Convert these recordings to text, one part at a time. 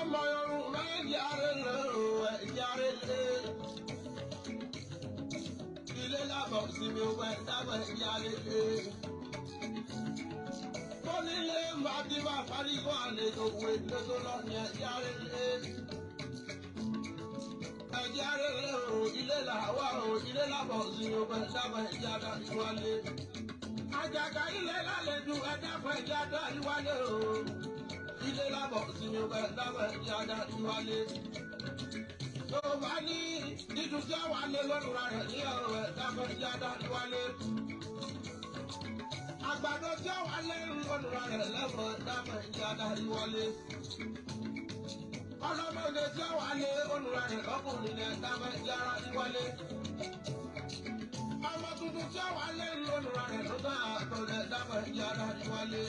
Ọmọ Yorùbá, ẹ̀jẹ̀ o, ẹ̀jẹ̀ lé. Ilé lábọ̀ sinmi owó ẹ̀dáwọ̀, ẹ̀jẹ̀ lé. Bọ́nílé máa ti bá parí kó àlejò wé lótó lọ ní ẹ̀jẹ̀ lé. Ẹ̀jẹ̀ lé o, ilé làwà o, ilé lábọ̀ sinmi owó ẹ̀dáwọ̀, ẹ̀jẹ̀ wálé. Àjàgà ilé lálejò ẹ̀dáwọ̀, ẹ̀jẹ̀ wálé o. Ilé lábọ̀ sinmi owó ẹ̀dáwọ̀, ẹ̀jẹ̀ wálé. Tó bá ní dídùn tí wàá lé lọ́dún rẹ̀ ní ọ̀rọ̀ ẹ̀dáwọ̀, ẹ̀jẹ̀ wálé. Àgbàdo tí wàá lé lọ́dún rẹ̀ lẹ́fọ̀, ẹ̀dáwọ̀, ẹ̀jẹ̀ wálé. Ọlọ́mọdé tí wàá lé ọ̀nùra rẹ̀ lọ́kùnrin ní, ẹ̀dáwọ̀, ẹ̀jẹ̀ wálé. Ọmọ tuntun tí wàá lé lọ́dún rẹ̀ lọ́dún àtọ̀lẹ̀, ẹ̀dáwọ̀, ẹ̀jẹ̀ wálé.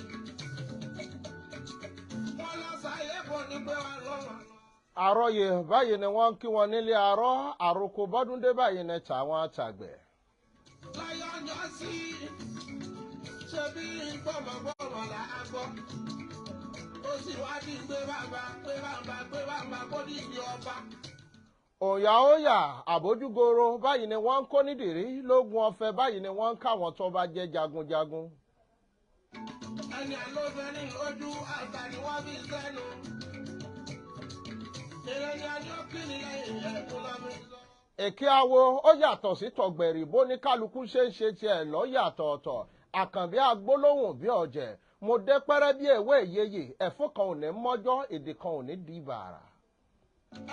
Wọ́n lọ sáyé kò ní pé wà lọ́wọ́. Àròyé báyìí ni wọ́n ń kí wọn nílé arọ́, àròkọ bọ́dúndé báyìí ni tàwọn àtàgbẹ̀. Láyé ọjọ́ sí, ṣe bí gbọ́mọgbọ́mọ là á gbọ́. Ó sì wá bí gbé bàbá gbé bàbá gbé bàbá kó ní ìdí ọba. Òyà óyà àbójúgoro báyìí ni wọ́n ń kó nídìrí lógun ọ̀fẹ́, báyìí ni wọ́n ń káwọn tó bá jẹ́ jagunjagun. Ẹni àlóbìnrin lójú àgbà ni wọ́n fi sẹ́nu. Èrè ni a ní ó kí ni lẹ́yìn ẹ̀kún lọ́mí. Èké awo ó yàtọ̀ sí tọ̀gbẹ̀rì, bó ní kálukú ṣe ń ṣe tiẹ̀ lọ́yàtọ̀ ọ̀tọ̀. Àkànbí agbólóhùn bí ọ̀jẹ̀, mo dé pẹ́rẹ́ bí ewé ìyeyè, ẹ̀fọ́ kan ò ní mọ́jọ́, èdè kan ò ní di bàrà.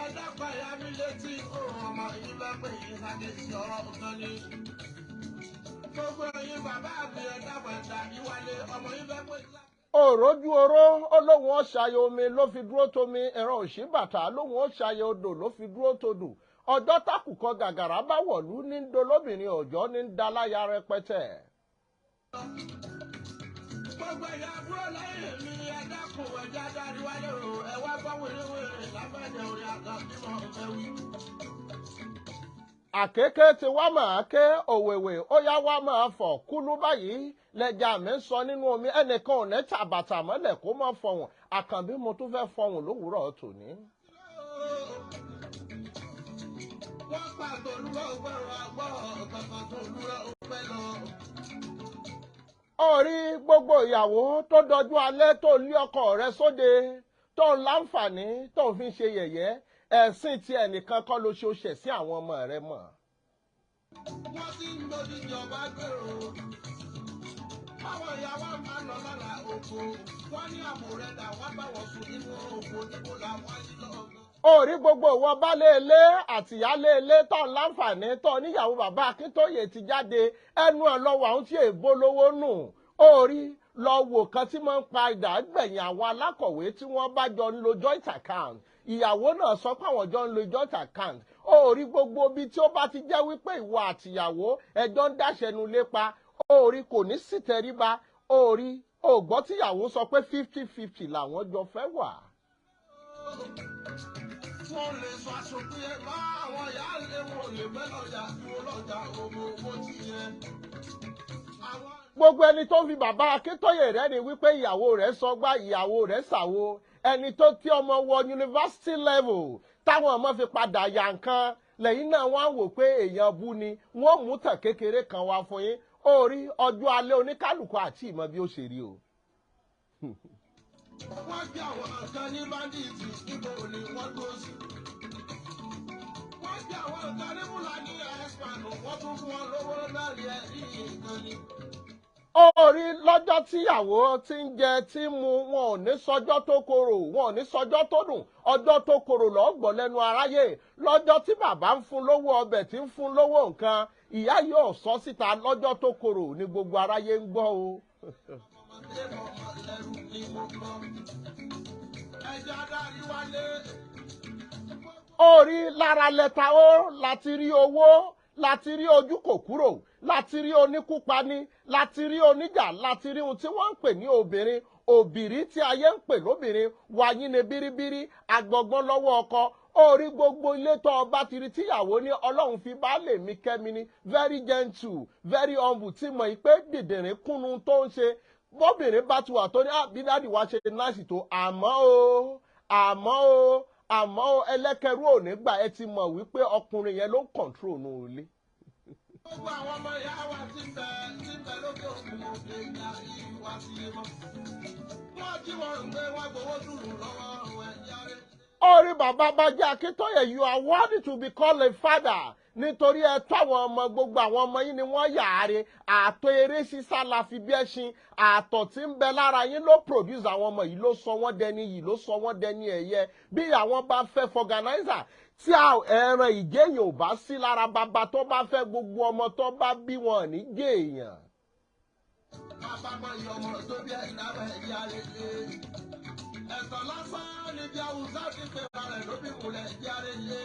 Ẹ dápọ̀ ìyá mi létí òun ọmọ yìí bá pè yín sáké sí ọ̀rọ̀ kan ní. Gbogbo ẹ̀yin bàbá mi, ẹ dápọ̀ ẹ̀dá ìwálé ọmọ yìí bá pè yín. Òrójú oró ó lóun ó ṣayé omi ló fi dúró tomi, ẹ̀rọ òṣìbàtà lóun ó ṣayé odò ló fi dúró todò. Ọjọ́ tákùkọ gàgàrà bá wọ̀lú ní dolóbìnrin òjọ́ ní daláya rẹpẹtẹ. Gbogbo ẹ̀yà àbúrò lẹ́yìn mi, ẹ dákun, ẹ̀já dárí wálé o, ẹ wá gbọ́ wérewère lábẹ́jẹ̀ orin àgbà bí mo fẹ́ wí. Àkékè tí wá máa ké òwèwè, ó yá wá máa fọ̀ kúlú báyìí lẹ́jà mi ń sọ nínú omi, ẹnìkan ò ní tàbàtà mọ́lẹ̀ kó má fọhùn. Àkànbí, mo tún fẹ́ fọhùn lówùúrọ̀ tòní. Wọ́n pa tòlúwọ́ ògbọ́rọ̀ àgbọ̀ kankan tòlúwọ́ òpẹ́ lọ. Orí gbogbo ìyàwó tó dọjú alẹ́ tó lé ọkọ rẹ̀ sóde, tó ń láǹfààní tó fi ń ṣe yẹ̀yẹ́, ẹ̀sìn tí ẹnìkan kọ́ ló ṣe, ó ṣẹ̀ sí àwọn ọmọ rẹ̀ mọ̀. Wọ́n ti ń gbòdì ìjọba gbèrò. Àwọn ìyàwó máa lọ lọ́la oko. Wọ́n ní àmọ̀ rẹ̀ dà, wọ́n bá wọ̀ sùn nínú oko níbo làwọn yìí lọ́gán. Orí gbogbo ìwọ baálé ilé àtìyálé ilé tó ń láǹfààní tó níyàwó bàbá Akíntóyè ti jáde, ẹnu ẹ̀ lọ́wọ́ àwọn tí èèbó lówó nù. Orí lọ wò kan tí máa ń pa ìdá gbẹ̀yìn àwọn alákọ̀wé tí wọ́n bá jọ ń lo joint account, ìyàwó náà sọ pé àwọn jọ ń lo joint account. Orí gbogbo ibi tí ó bá ti jẹ́ wípé ìwọ àtìyàwó ẹjọ́ ń dáṣẹnu lépa, orí kò ní sítẹríba. Orí ògbọ́ tíyàwó sọ pé 50-50 làwọn jọ fẹ́ wà. Wọ́n lè sọ aṣòfin ẹ̀ bá àwọn ìyá lé wọn lè fẹ́ lọ́jà dúró lọ́jà owó owó ti yẹ. Àwọn Gbogbo ẹni tó fi bàbá Akíntóyè rẹ̀ ni wípé ìyàwó rẹ̀ sọgbá, ìyàwó rẹ̀ ṣàwo, ẹni tó tí ọmọ wọ university level táwọn ọmọ fi padà yà nǹkan lẹ́yìn náà, wọ́n á wò pé èèyàn bú ni. Wọ́n mú tàn kékeré kan wá fún yín. Orí ọjọ́ alẹ́ oníkálukú àti ìmọ̀ bí ó ṣe rí o. Wọ́n gbé àwọn kan ní bandits, níbo ni wọ́n dúró sí. Wọ́n gbé àwọn kan ní Fúlàní ẹ̀sán, wọ́n tún fún wọn lówó lórí ẹ̀ ní nǹkan ni. Orí lọ́jọ́ tíyàwó ti ń jẹ tí ń mu, wọn ò ní sọjọ́ tó korò, wọn ò ní sọjọ́ tó dùn. Ọjọ́ tó korò lọ́gbọ̀n lẹ́nu aráyé. Lọ́jọ́ tí bàbá ń fún lówó ọbẹ̀, tí ń fún lówó nǹkan, ìyá yóò sọ síta. Lọ́jọ́ tó korò ní gbogbo aráyé ń gbọ́ o. Ọmọdé mọ̀mọ́ lẹ́rù ni mo gbọ́. Ẹja dárí wálé. Orí lára lẹ́tà ó láti rí owó, láti rí ojú kò kúrò, láti rí oníkúpani, láti rí oníjà, láti rí ohun tí wọ́n ń pè ní obìnrin òbírí tí ayé ń pè lóbìnrin wàyí ni bíríbírí agbọ̀ngbọ́n lọ́wọ́ ọkọ. Orí gbogbo ilé tó ọba ti rí tíyàwó ní Ọlọ́run fi baálé mi kẹ́mi ní very gentle, very humble, tí mọ̀ pé dìndìnrín kúnnu tó ń ṣe. Bọ́bìnrin bá ti wà tó ní bí daddy wa ṣe nice tó, àmọ́ o Àmọ́ o, ẹlẹ́kẹ̀rú ò ní gbà. Ẹ ti mọ̀ wípé ọkùnrin yẹn ló ń control nù ilé. Gbogbo àwọn ọmọ ìyá wa tí ń bẹ lókè òkun òde ìyá ìwà sí ilé mọ́. Wọ́n jí wọn gbé, wọ́n gbowó dùrù lọ́wọ́ ẹ̀ yára. Orí bàbá Bánjí Akíntóyè, you are worthy to be called a father, nítorí ẹ tó àwọn ọmọ. Gbogbo àwọn ọmọ yín ni wọ́n yàáre. Àtọ̀ eré sísá la fi bí ẹṣin. Àtọ̀ tí ń bẹ lára yín ló produce àwọn ọmọ yìí, ló sọ wọ́n dẹni yìí, ló sọ wọ́n dẹni ẹ̀yẹ. Bí àwọn bá fẹ́ fọgànáìsà tí ẹran ìjẹyàn ò bá sí lára bàbá tó bá fẹ́, gbogbo ọmọ tó bá bí wọn ní jẹ́yàn. Bàbá mọ iye ọmọ tó bí ẹ̀ dábẹ́ yára lé. Ẹ̀sán lásán ni bí Awùsá ti pè rẹ̀ ló bí múlẹ̀ yára lé.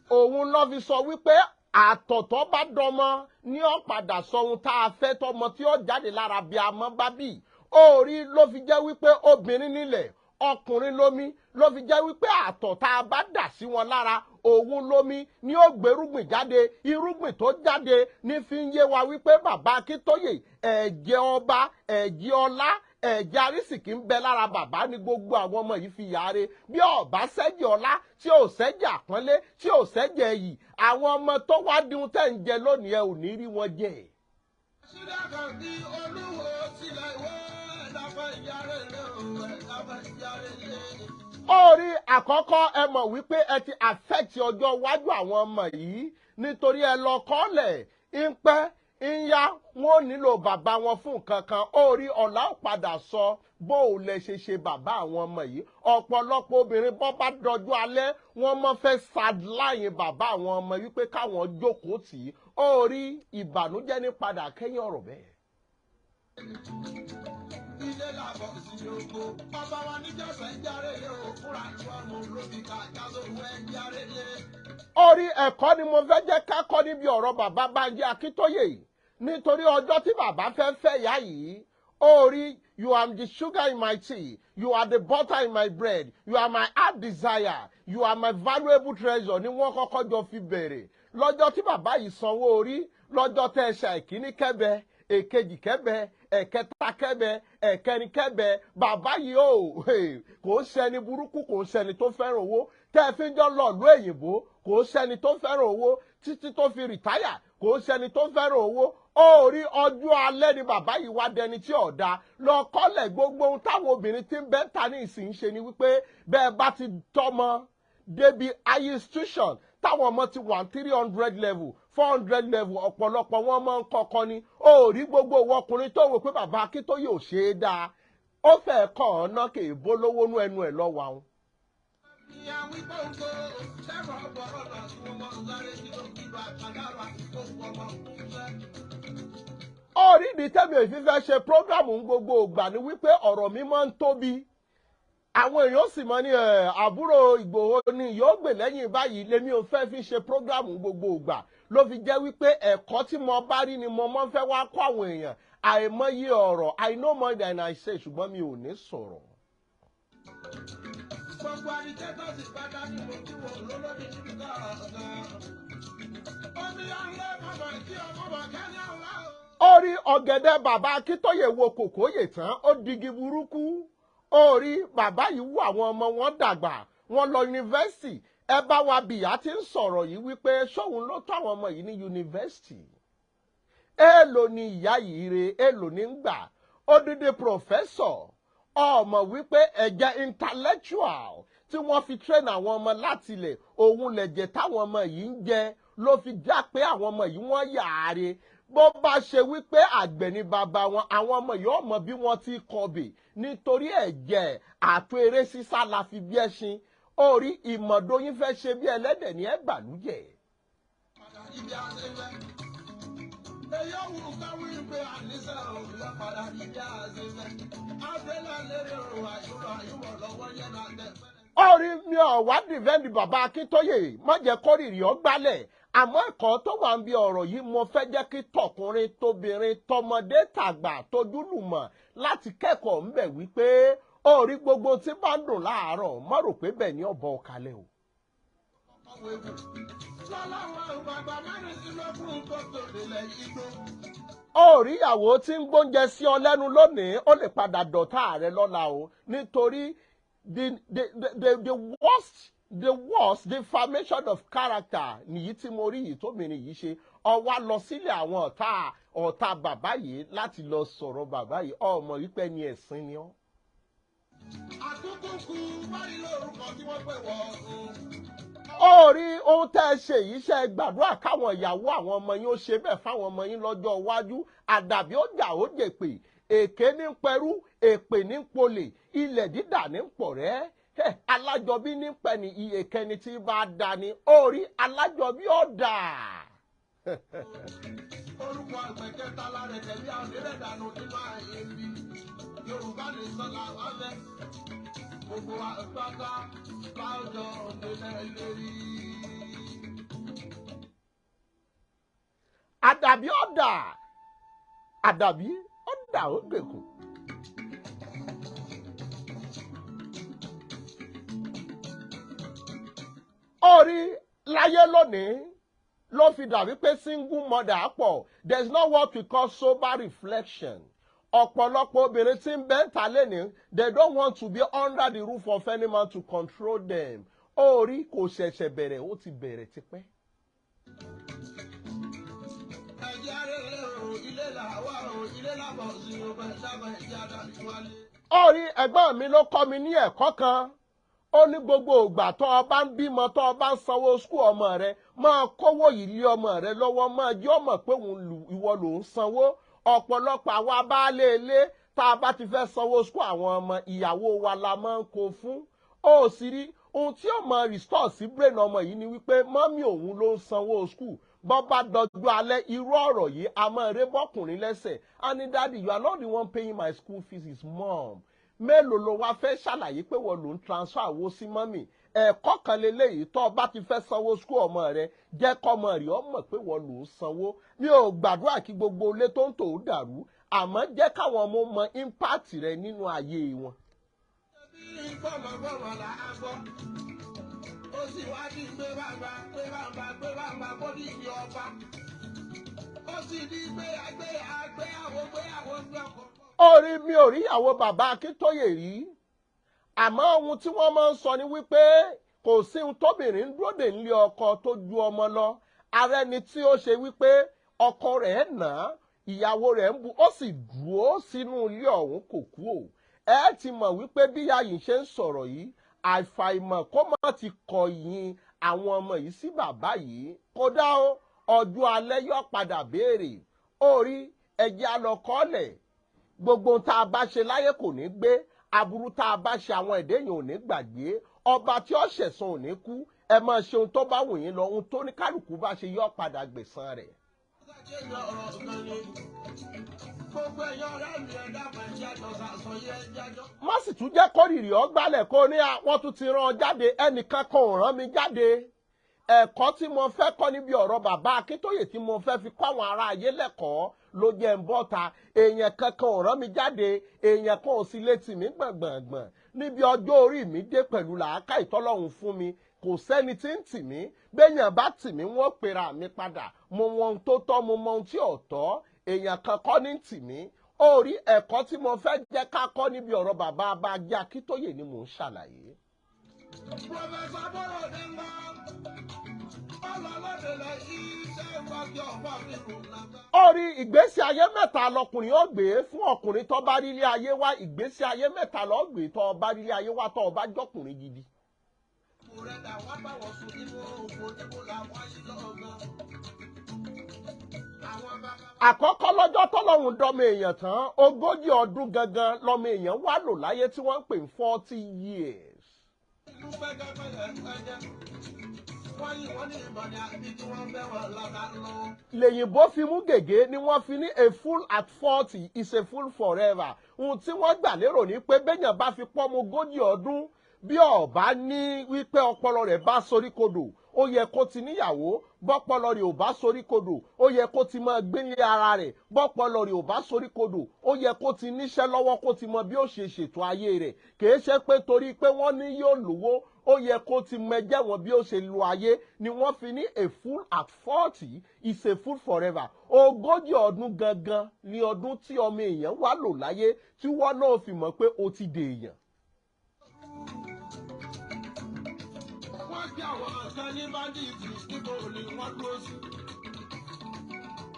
Òun ló fi sọ wípé àtọ̀tọ̀ bá dọmọ ní ọ̀padà sọ ohun tá a fẹ́ tọmọ tí ó jáde lára bí a mọ́ bá bì. Orí ló fi jẹ́ wípé obìnrin nílẹ̀, ọkùnrin lómi. Ló fi jẹ́ wípé àtọ̀ tá a bá dà sí wọn lára, òun lómi ní ó gbérúgbìn jáde. Irúgbìn tó jáde ní fi ń yé wa wípé bàbá Akíntóyè, ẹ̀jẹ̀ ọba, ẹ̀jẹ̀ ọlá, ẹ̀jẹ̀ arísìkí ń bẹ lára bàbá ní gbogbo àwọn ọmọ yìí fi yáre. Bí ọba sẹ́jẹ̀ ọlá, tí ò sẹ́jẹ̀ àpọ́nlé, tí ò sẹ́jẹ̀ yìí, àwọn ọmọ tó wá dín tẹ̀ ń jẹ lónìí, ẹ ò ní rí wọn jẹ. Sílẹ̀ kan bí olúwo tilẹ̀ ìwé ẹ̀dáfẹ́ ìyáre lé o, ẹ̀dáfẹ́ ìyáre lé. Orí àkọ́kọ́, ẹ mọ̀ wípé ẹ ti affect ọjọ́ iwájú àwọn ọmọ yìí, nítorí ẹ lọ kọ́lẹ̀ ń pẹ́ ń yá, wọn ò nílò bàbá wọn fún nǹkan kan. Orí ọ̀la ò padà sọ bó o lẹ ṣe ṣe bàbá àwọn ọmọ yìí. Ọ̀pọ̀lọpọ̀ obìnrin, bọ́ bá dọjú alẹ́, wọ́n mọ́ fẹ́ sideline bàbá àwọn ọmọ wípé káwọn jókòó tì í. Orí ìbànújẹ́ ní padà kẹ́yìn ọ̀rọ̀ bẹ́ẹ̀. Ilé làbọ̀ sí oko. Ọba wa níjọ́sẹ̀ járe lé o, fúnra ìwọ mú lóbi ká jásòwò ẹ̀ járe lé. Orí ẹ̀kọ́ ni mo fẹ́ jẹ́ ká kọ́ níbi ọ̀rọ̀ bàbá Bánjí Akíntóyè yìí, nítorí ọjọ́ tí bàbá fẹ́ fẹ́ ìyá yìí, orí, "You are the sugar in my tea, you are the butter in my bread, you are my heart desire, you are my valuable treasure" ni wọ́n kọ́kọ́ jọ fi bẹ̀rẹ̀. Lọ́jọ́ tí bàbá yìí sanwó orí, lọ́jọ́ tẹ́ ẹ ṣe àìkíní kẹ́bẹ, èkejì kẹ́bẹ, ẹ̀kẹta kẹ́bẹ, ẹ̀kẹrin kẹ́bẹ, bàbá yìí ò kò ń ṣẹni burúkú, kò ń ṣẹni tó fẹ́ràn owó. Tẹ́ ẹ fi ń jọ lọ ìlú òyìnbó, kò ń ṣẹni tó fẹ́ràn owó. Títí tó fi retire, kò ń ṣẹni tó fẹ́ràn owó. Ó rí ọjọ́ alẹ́ ni bàbá yìí wá dẹni tí ọ̀dà lọ kọ́lẹ̀. Gbogbo ohun táwọn obìnrin tí ń bẹ́ ta ní ìsìn ṣe ni wípé bẹ́ẹ̀ bá ti tọ́mọ débi high institution, táwọn ọmọ ti wà 300 level, 400 level, ọ̀pọ̀lọpọ̀ wọn máa ń kọ́kọ́ ni. Ó rí gbogbo owó ọkùnrin tó wò pé bàbá Akíntóyè ò ṣe é dáa, ó fẹ́ kàn án ná kè é bó lówó nú ẹnu ẹ̀ lọ́wọ́ àwọn. Ìyá wípé òǹkó sẹ́wọ̀n ọ̀bọ̀rọ̀ náà tí wọ́n mọ̀ sáré tí ó kí bá kàdára tó wọ́n fẹ́. Ó rí ìdí tẹ́mi ò fi fẹ́ ṣe program gbogbo ìgbà ni wípé ọ̀rọ̀ mi máa ń tóbi, àwọn èèyàn sì mọ ní àbúrò Ìgbòho ni yóò gbè lẹ́yìn báyìí. Lèmi ò fẹ́ fi ṣe program gbogbo ìgbà, ló fi jẹ́ wípé ẹ̀kọ́ tí mo bá rí ni mo máa ń fẹ́ wá kọ́ àwọn èèyàn. Àìmọye ọ̀rọ̀, I know more than I say, ṣùgbọ́n mi ò ní sọ̀rọ̀. Gbogbo agitators pátá ni mo kí wọn lólórí níbi kọ̀ọ̀kan. Ó ní ọ̀nlẹ́ mọ̀mọ́ kí ọmọ bọ̀ kẹ́ni ọ̀la o. Ó rí ọ̀gẹ̀dẹ̀ bàbá Akíntóyè wo kòkóyè tán, ó digi burúkú. Ó rí bàbá yìí wú àwọn ọmọ wọn dàgbà, wọn lọ yunifásitì. Ẹ bá wa bìyà tí ń sọ̀rọ̀ yìí wípé sóun ló tó àwọn ọmọ yìí ní yunifásitì. Èèlò ni ìyá yìí re? Èèlò ní ń gbà? Odidi professor, ọmọ wípé ẹ̀jẹ̀ intellectual tí wọ́n fi train àwọn ọmọ láti ilẹ̀, òun lẹ̀jẹ̀ táwọn ọmọ yìí ń jẹ, ló fi já pé àwọn ọmọ yìí wọ́n yàáre. Bó bá ṣe wípé àgbẹ̀ ni bàbá wọn, àwọn ọmọ yìí ọmọ bí wọ́n ti kọbè, nítorí ẹ̀jẹ̀ àtò eré sísá la fi bí ẹṣin. Orí ìmọ̀dóyún fẹ́ ṣe bí ẹlẹ́dẹ̀ ní ẹ̀ bàlújẹ́. Padà ibi àṣewẹ́. Èyí ò wù káwí pé àníṣe òun lọ padà ibi àṣewẹ́. Àṣẹlẹ̀ lérè o, àyùrọ̀ àyùwọ̀ lọ́wọ́ yẹn náà tẹ̀ fẹ́rẹ̀. Orí mi ò wá defend bàbá Akíntóyè, má jẹ́ kórìrì ọ́ gbálẹ̀, àmọ́ ẹ̀kọ́ tó wà ń bí ọ̀rọ̀ yìí, mo fẹ́ jẹ́ kí tọkùnrin tóbìnrin, tọmọdé tàgbà, tójúlùmọ̀ láti kẹ́kọ̀ọ́ ńbẹ̀ wípé orí gbogbo tí bá ń dùn láàárọ̀, má rò pé bẹ́ẹ̀ ni ọ̀bọ ọ̀kalẹ̀ o. Lọ́láwọ̀ bàbá mẹ́rìndínlógún tó tòlélẹ̀ igbó. Orí ìyàwó tí ń gbóúnjẹ sí ọ lẹ́nu lónìí, ó lè padà dọ̀tá rẹ lọ́la o, nítorí The worst defamation of character nìyí tí mo rí yìí tóbìnrin yìí ṣe. Ó wá lọ sílẹ̀ àwọn ọ̀tá bàbá yìí láti lọ sọ̀rọ̀ bàbá yìí, ọmọ wípé ni ẹ̀sìn ni ọ́. Àkúkúkú wáyé lórúkọ tí wọ́n pè wọ́n. Ó rí ohun tẹ́ ẹ ṣe yìí, ṣe é gbàdúrà káwọn ìyàwó àwọn ọmọ yín ó ṣe bẹ́ẹ̀ fáwọn ọmọ yín lọ́jọ́ iwájú? Àdàbí ó jà ó jèpè, èké ní pẹrú, èpè ní polè, ilẹ̀ dídà ní pọ̀rẹ́, alájọbí ní pẹ̀ní iye kẹni tí bá da ni. Ó rí alájọbí ó dà. Orúkọ àgbẹ̀kẹta lára ẹ̀tẹ̀lé àwọn onírẹ̀dànù nínú ààyè bí Yorùbá lè sọ làwọn fẹ́. Gbogbo wa pátá láwùjọ nílẹ̀ lérí. Àdàbí ó dà, àdàbí ó dà, ó gbèkùn. Ó rí láyé lónìí ló fi dàbí pé single mother pọ̀. There is not what we call sober reflection. Ọ̀pọ̀lọpọ̀ obìnrin tí ń bẹ́ ń ta lẹ́ni, they don't want to be under the roof of any man to control them. Ó rí, kò ṣẹ̀ṣẹ̀ bẹ̀rẹ̀, ó ti bẹ̀rẹ̀ tipẹ́. Ẹ̀jẹ̀ arẹ́rẹ́ o, ilé làwa o, ilé làbọ̀ sí o, bẹ́ẹ̀ sábà ẹ̀jẹ̀ adarí wálé. Ó rí, ẹ̀gbọ́n mi ló kọ́ mi ní ẹ̀kọ́ kan. Ó ní gbogbo ìgbà tó o bá ń bímọ, tó o bá ń sanwó school ọmọ rẹ, máa kówó yìí lé ọmọ rẹ lọ́wọ́, máa jẹ́ ọmọ pé òun ìwọ ló ń sanwó. Ọ̀pọ̀lọpọ̀ àwa baálé ilé, tá a bá ti fẹ́ sanwó school àwọn ọmọ, ìyàwó wa la máa ń kó fún. Ó sì rí ohun tí ó mọ restore sí brain ọmọ yìí ni wípé mummy òun ló ń sanwó school. Bọ́ bá dọjú alẹ́, irú ọ̀rọ̀ yìí a máa ré bọ́kùnrin lẹ́sẹ̀. A ní, "Daddy, you are not the one paying my school fees, it's mom." Mélòó ló wá fẹ́ ṣàlàyé pé wọ́n ló ń transfer owó sí mummy? Ẹ̀kọ́ kan leléyìí: tó o bá ti fẹ́ sanwó school ọmọ rẹ, jẹ́ kọ́mọ rẹ̀ ọ mọ̀ pé wọ́n ló ń sanwó. Mi ò gbàdúrà kí gbogbo ilé tó ń tò ó dàrú, àmọ́ jẹ́ káwọn ọmọ mọ impact rẹ nínú ayé wọn. Bí gbọ̀mọ̀gbọ̀mọ̀ là á gbọ́. Ó sì wá di gbé bàbá gbé bàbá gbé bàbá kó di ìdí ọba. Ó sì di gbé àgbé àgbé àwọ̀ gbé àwọ̀ gbé ọkọ̀. Orí mi ò rí ìyàwó bàbá Akíntóyè rí, àmọ́ ohun tí wọ́n máa ń sọ ni wípé kò sí ohun tóbìnrin ń dúró dè nílé ọkọ tó ju ọmọ lọ. Ara ẹni tí ó ṣe wípé ọkọ rẹ̀ nà á, ìyàwó rẹ̀ ń bu, ó sì dúró sínú ilé ọ̀hún, kò kú o. Ẹ ti mọ̀ wípé bí ìyá yìí ṣe ń sọ̀rọ̀ yìí, àìfàìmọ̀ kó má ti kọ̀yìn àwọn ọmọ yìí sí bàbá yìí. Kódà ó ọjọ́ alẹ́ yóò padà béèrè. Orí ẹjẹ́ á lọ kọ́lẹ̀. Gbogbo ohun tá a bá ṣe láyé kò ní gbé. Aburú tá a bá ṣe, àwọn ẹ̀dẹ́ yẹn ò ní gbàgbé. Ọba tí ó ṣẹ̀san ò ní kú. Ẹ máa ṣe ohun tó bá wù yín lọ. Ohun tó ní kálukú bá ṣe, yóò padà gbẹ̀san rẹ̀. Ṣe ọ̀rọ̀ kan ni. Gbogbo ẹ̀yọ́ ọ̀rẹ́ mi, ẹ dákun, ẹ jẹ́ àjọ sàsọyé, ẹ jẹ́ àjọ. Má sì tún jẹ́ kórìrì ọgbálẹ̀ kó ní wọ́n tún ti rán ọ jáde. Ẹnìkan kan ò rán mi jáde. Ẹ̀kọ́ tí mo fẹ́ kọ́ níbi ọ̀rọ̀ bàbá Akíntóyè tí mo fẹ́ fi kọ́ àwọn ará ayé lẹ́kọ̀ọ́ ló jẹ́ ń bọ́ta. Èèyàn kankan ò rán mi jáde, èèyàn kan ò sí létí mi gbọ̀ngbọ̀ngbọ̀n. Níbi ọjọ́ orí mi dé, pẹ̀lú làákà ìtọ́lọ́hún fún mi, kò sẹ́ni tí ń tì mí. Béèyàn bá tì mí, wọ́n pera mi padà. Mo mọ ohun tó tọ́, mo mọ ohun tí ò tọ́. Èèyàn kan kọ́ ní tì mí. Ó rí, ẹ̀kọ́ tí mo fẹ́ jẹ́ ká kọ́ níbi ọ̀rọ̀ bàbá Abájá Akíntóyè ni mò ń ṣàlàyé. Professor Bọ́lọ̀dé ń bá ọlọ́lọ́dẹ lọ iṣẹ́ ìwádìí ọ̀pá mi rò lágbá. Ó rí, ìgbésí ayé mẹ́ta lọkùnrin ó gbé. Fún ọkùnrin tó bá rí ilé ayé wá, ìgbésí ayé mẹ́ta ló gbé tó bá rí ilé ayé wá, tó bá jọkùnrin gidi. Kò rẹ̀ dà wá bá wọ̀ sùn nínú òkò níbo làwọn ayé lọ́gán. Àwọn bàbá Àkọ́kọ́, lọ́jọ́ tọ́lọ́run dọ́mọ èèyàn tán, 40 ọdún gangan lọ́mọ èèyàn wá lò láyé tí wọ́n ń pè ní 40 years. Ìlú pẹ́kẹ́pẹ́kẹ́ ẹ̀jẹ̀. Wọ́n yìí wọ́n ní ìbọn ní àbí tí wọ́n bẹ́ wọn lọ́ta lọ́wọ́. Lèyìnbó fi mú gègé ni wọ́n fi ní, "A fool at 40 is a fool forever." Ohun tí wọ́n gbà lérò ní pé béèyàn bá fi pọ́mọ 40 ọdún, bí ọba ní wípé ọpọlọ rẹ̀ bá sorí kodò, ó yẹ kó ti níyàwó. Bọ́pọlọ rẹ̀ ò bá sorí kodò, ó yẹ kó ti máa gbélé ara rẹ̀. Bọ́pọlọ rẹ̀ ò bá sorí kodò, ó yẹ kó ti níṣẹ́ lọ́wọ́, kó ti mọ bí ó ṣe ṣètò ayé rẹ̀. Kìí ṣe pé torí pé wọ́n ní yóò lówó, ó yẹ kó ti mẹjẹ́ wọn bí ó ṣe lo ayé. Ni wọ́n fi ní, "A fool at 40 is a fool forever." 40 ọdún gangan ni ọdún tí ọmọ èèyàn wá lò láyé tí wọ́n náà fi mọ̀ pé ó ti dèèyàn. Wọ́n gbé àwọn kan ní bandits, níbo ni wọ́n dúró sí?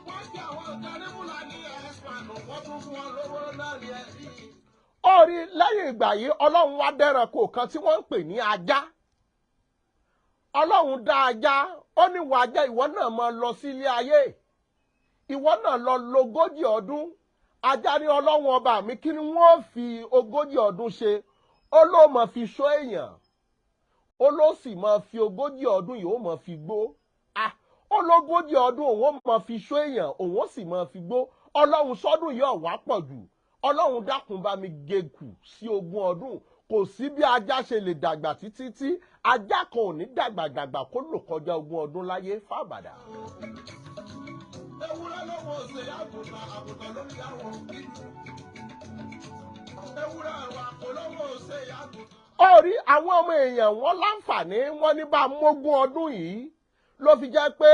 Wọ́n gbé àwọn kan ní Fúlàní herdsmen, wọ́n tún fún wọn lówó náà ní ẹ̀rí. Ó rí, lẹ́yìn ìgbà yìí, Ọlọ́run wá dẹ́ranko kan tí wọ́n ń pè ní ajá. Ọlọ́run dá ajá, ó ní, "Wà ajá, ìwọ náà máa lọ sí ilé ayé, ìwọ náà lọ lo 40 ọdún." Ajá ní, "Ọlọ́run ọba mi, kí ni wọ́n fi 40 ọdún ṣe?" Ó ló máa fi ṣọ́ èèyàn, ó ló sì máa fi 40 ọdún yìí, ó máa fi gbó. Ah, ó lógójì ọdún òun ó máa fi ṣọ́ èèyàn, òun ó sì máa fi gbó. Ọlọ́run, sọ́dún yìí ọ̀wá pọ̀ jù. Ọlọ́run, dákun, bá mi gé kù sí 20 ọdún. Kò sí bí ajá ṣe lè dàgbà títí tí ajá kan ò ní dàgbà dàgbà kó lò kọjá 20 ọdún láyé fábàdà. Ewúrẹ́ lọ́wọ́ ṣe àgùntàn, àgùntàn lórí àwọn bíbí. Ewúrẹ́ wa kò lọ́wọ́ ṣe àgùntàn. Ó rí, àwọn ọmọ èèyàn wọn láǹfààní, wọn ní bá mógún ọdún yìí ló fi jẹ́ pé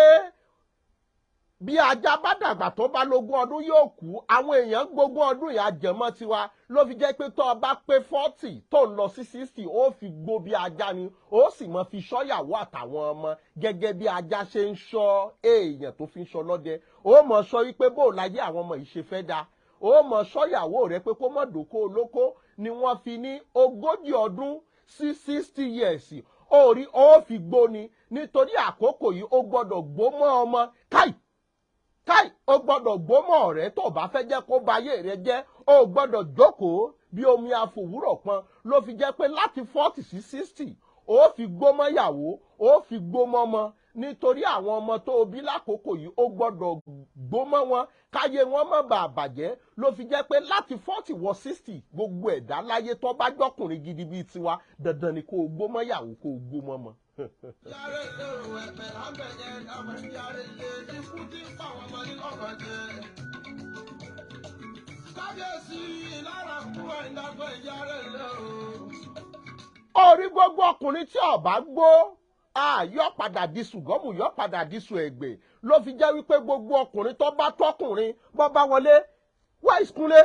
bí ajá bá dàgbà tó bá lógún ọdún, yóò kú. Àwọn èèyàn gbógún ọdún yìí àjẹmọ́ tiwa ló fi jẹ́ pé tó o bá pé 40 tó ń lọ sí 60, ó fi gbó bí ajá ni, ó sì mọ fi ṣọ́yàwó àtàwọn ọmọ gẹ́gẹ́ bí ajá ṣe ń ṣọ́ èèyàn tó fi ń ṣọ́ lọ́dẹ. Ó mọ̀ sọ wípé bó o láyé àwọn ọmọ yìí ṣe fẹ́ da, ó mọ̀ ṣọ́yàwó rẹ pé kó mọ̀ dòkó olóko ni wọ́n fi ní 40 ọdún sí 60 years. Ó rí, ó fi gbó ni, nítorí àkókò yìí, ó gbọ́dọ̀ gbó mọ́ ọmọ káì káì, ó gbọ́dọ̀ gbó mọ́ ọ̀rẹ́ tó o bá fẹ́ jẹ́ kó bayé rẹ jẹ́. Ó gbọ́dọ̀ jókòó bí omi àfòwúrọ̀ pọn ló fi jẹ́ pé láti 40 sí 60, ó fi gbó mọ́ ìyàwó, ó fi gbó mọ́ ọmọ, nítorí àwọn ọmọ tó o bí lákòókò yìí, ó gbọ́dọ̀ gbó mọ́ wọn káyé wọn má bàa bàjẹ́. Ló fi jẹ́ pé láti 40 wọ 60, gbogbo ẹ̀dá láyé tó bá jọkùnrin gidi bíi tiwa, dandan ni kó o gbó mọ́ ìyàwó, kó o gbó mọ́ ọmọ. Yàrá ilé o, ẹ̀bẹ̀ lábẹ́ yẹn, ọmọ yàrá ilé, ikú tí ń pa àwọn ọmọ ní ọ̀rọ̀ jẹ. Kábíyèsí lára kú ẹ̀ńdàgbọ́ yàrá ilé o. Orí, gbogbo ọkùnrin tí ó bá gbó yọ padà di ṣùgọ́mù, yọ padà di sùn ẹ̀gbẹ́. Ló fi jẹ́ wípé gbogbo ọkùnrin tó bá tọkùnrin bọ́ bá wọlé, "Where is Kúnlé?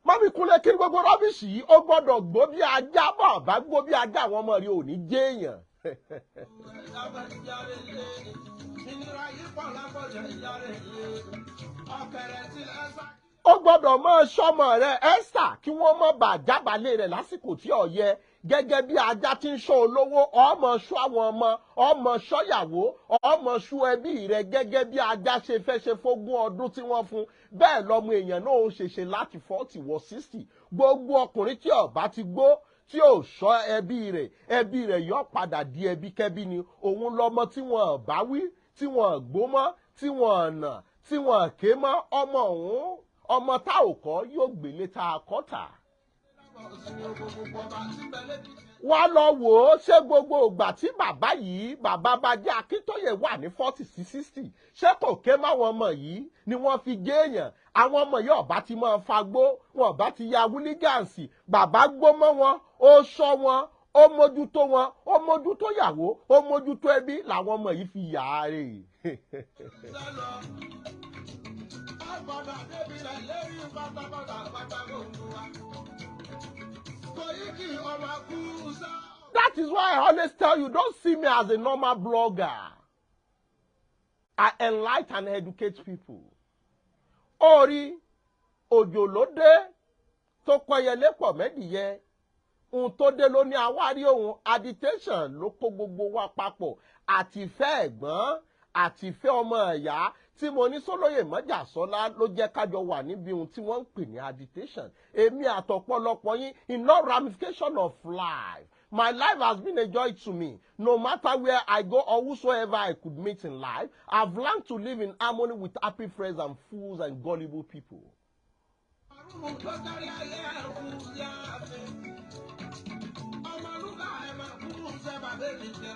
Mummy Kúnlé, kí ni gbogbo rubbish yìí?" Ó gbọ́dọ̀ gbó bí ajá. Bọ̀ bá gbó bí ajá, àwọn ọmọ rí ò ní jẹ́ èèyàn. Ẹ̀ńdàgbọ́ yàrá ilé, ìnira yìí pọ̀ lápọ̀jù yàrá ilé. Ọ̀kẹ́rẹ́ tilẹ̀ sá. Ó gbọ́dọ̀ máa ṣọ́mọ rẹ̀ Esther kí wọ́n má bàa jábàálẹ̀ rẹ̀ lásìkò tí ò yẹ. Gẹ́gẹ́ bí ajá tí ń ṣọ́ olówó, ọmọ ṣọ́ àwọn ọmọ, ọmọ ṣọ́yàwó, ọmọ ṣọ́ ẹbí rẹ̀. Gẹ́gẹ́ bí ajá ṣe fẹ́ ṣe fógún ọdún tí wọ́n fún, bẹ́ẹ̀ lọ́mọ èèyàn náà ó ṣe ṣe láti 40 wọ 60. Gbogbo ọkùnrin tí ó bá ti gbó, tí ò ṣọ́ ẹbí rẹ̀, ẹbí rẹ̀ yọ padà di ẹbí kẹ́bí ni. Òun lọmọ tí wọ́n bá wí, tí wọ́n gbó mọ́, tí wọ́n nà, tí wọ́n ké mọ́, ọmọ òun, ọmọ tá ò kọ́ yóò gbélé tá a kọ́ tà. Wá lọ wò ó, ṣé gbogbo ìgbà tí bàbá yìí, bàbá Bánjí Akíntóyè, wà ní 40 sí 60, ṣé kò ké máwọn ọmọ yìí ni wọ́n fi gé èèyàn? Àwọn ọmọ yìí ọ̀bá ti máa fagbó wọn, ọ̀bá ti ya hooligans. Bàbá gbó mọ́ wọn, ó ṣọ́ wọn, ó mójútó wọn, ó mójútó yàwó, ó mójútó ẹbí, làwọn ọmọ yìí fi yà á rè. Gbọ́dọ̀ débi rẹ̀ lérí pátápátá pátá gbogbo wa. Koiki ọmọ kú sá. That is why I always tell you, don't see me as a normal blogger. I enlighten and educate people. Orí òjò ló dé tó kọyẹlé pọ̀ mẹ́dìyẹ, ohun tó dé ló ní àwárí òun. Agitation ló kó gbogbo wa papọ̀, àtìfẹ́ ẹ̀gbọ́n, àtìfẹ́ ọmọ ẹ̀yà tí mo ní sólóyè mọ́jàsọ́lá ló jẹ́ kájọ wà níbi ohun tí wọ́n ń pè ní agitation. Èmi àtọ̀pọ̀lọpọ̀ yín in all ramification of life. My life has been a joy to me. No matter where I go or whosoever I could meet in life, I've learned to live in harmony with happy friends and fools and gullible people. Àrùn tó kárí ayé ẹ̀kú yá mi. Ọmọlúkà ẹ̀ máa kú sẹ́ bàbá mi jẹ.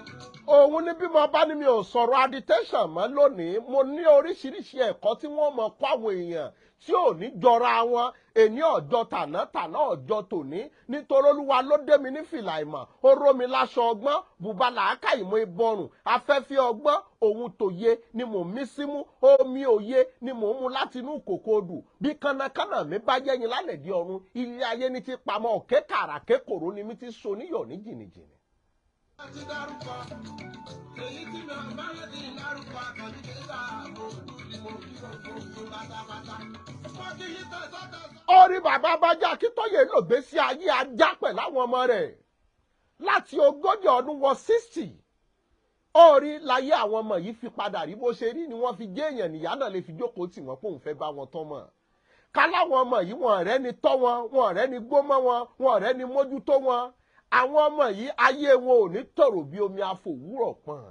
Òun ní bí mo bá ní mi ò sọ̀rọ̀ agitation mọ́ lónìí, mo ní oríṣiríṣi ẹ̀kọ́ tí wọ́n mọ̀ kọ́ àwọn èèyàn tí ò ní jọra wọn. Èní ọjọ́ tàná, tàná ọjọ́ tòní, nítorí Olúwa ló dé mi ní fìlà ìmọ̀, ó ró mi láṣọ ọgbọ́n, bùbá làákà ìmọ̀ ìbọrùn, afẹ́fẹ́ ọgbọ́n òun tòye ni mò ń mí símú, omi òye ni mò ń mu láti inú kòkó odù. Bí kánnakánná mi bá yẹ́yin lálẹ́ di ọ̀run, ilé ayé ní ti pamọ́ òkè kàrà kékòrò ni mi ti so níyọ̀ ní jìnnìjìnnì. Ti dárúkọ èyí tí mi ò bá rántí dárúkọ àkànní kéka mo dùn ní mo kí gbogbo yín pátápátá. Mo kí yín tẹ̀sán-tẹ̀sán. Orí bàbá Bánjí Akíntóyè ló gbé sí ayé ajá pẹ̀lú àwọn ọmọ rẹ̀ láti 40 ọdún wọ 60. Orí láyé àwọn ọmọ yìí fi padà rí bó ṣe rí ni wọ́n fi jẹ́ èèyàn níyà náà lè fi jókòó tì wọ́n pòun fẹ́ bá wọn tọ́ mọ̀. Ká láwọn ọmọ yìí wọn ọ̀rẹ́ ni tọ́ wọn, wọn ọ̀rẹ́ ni gbó mọ́ wọn, wọn ọ̀rẹ́ ni mójútó wọn. Àwọn ọmọ yìí ayé wọn ò ní tòrò bí omi àfòwúrọ̀ pọ̀n.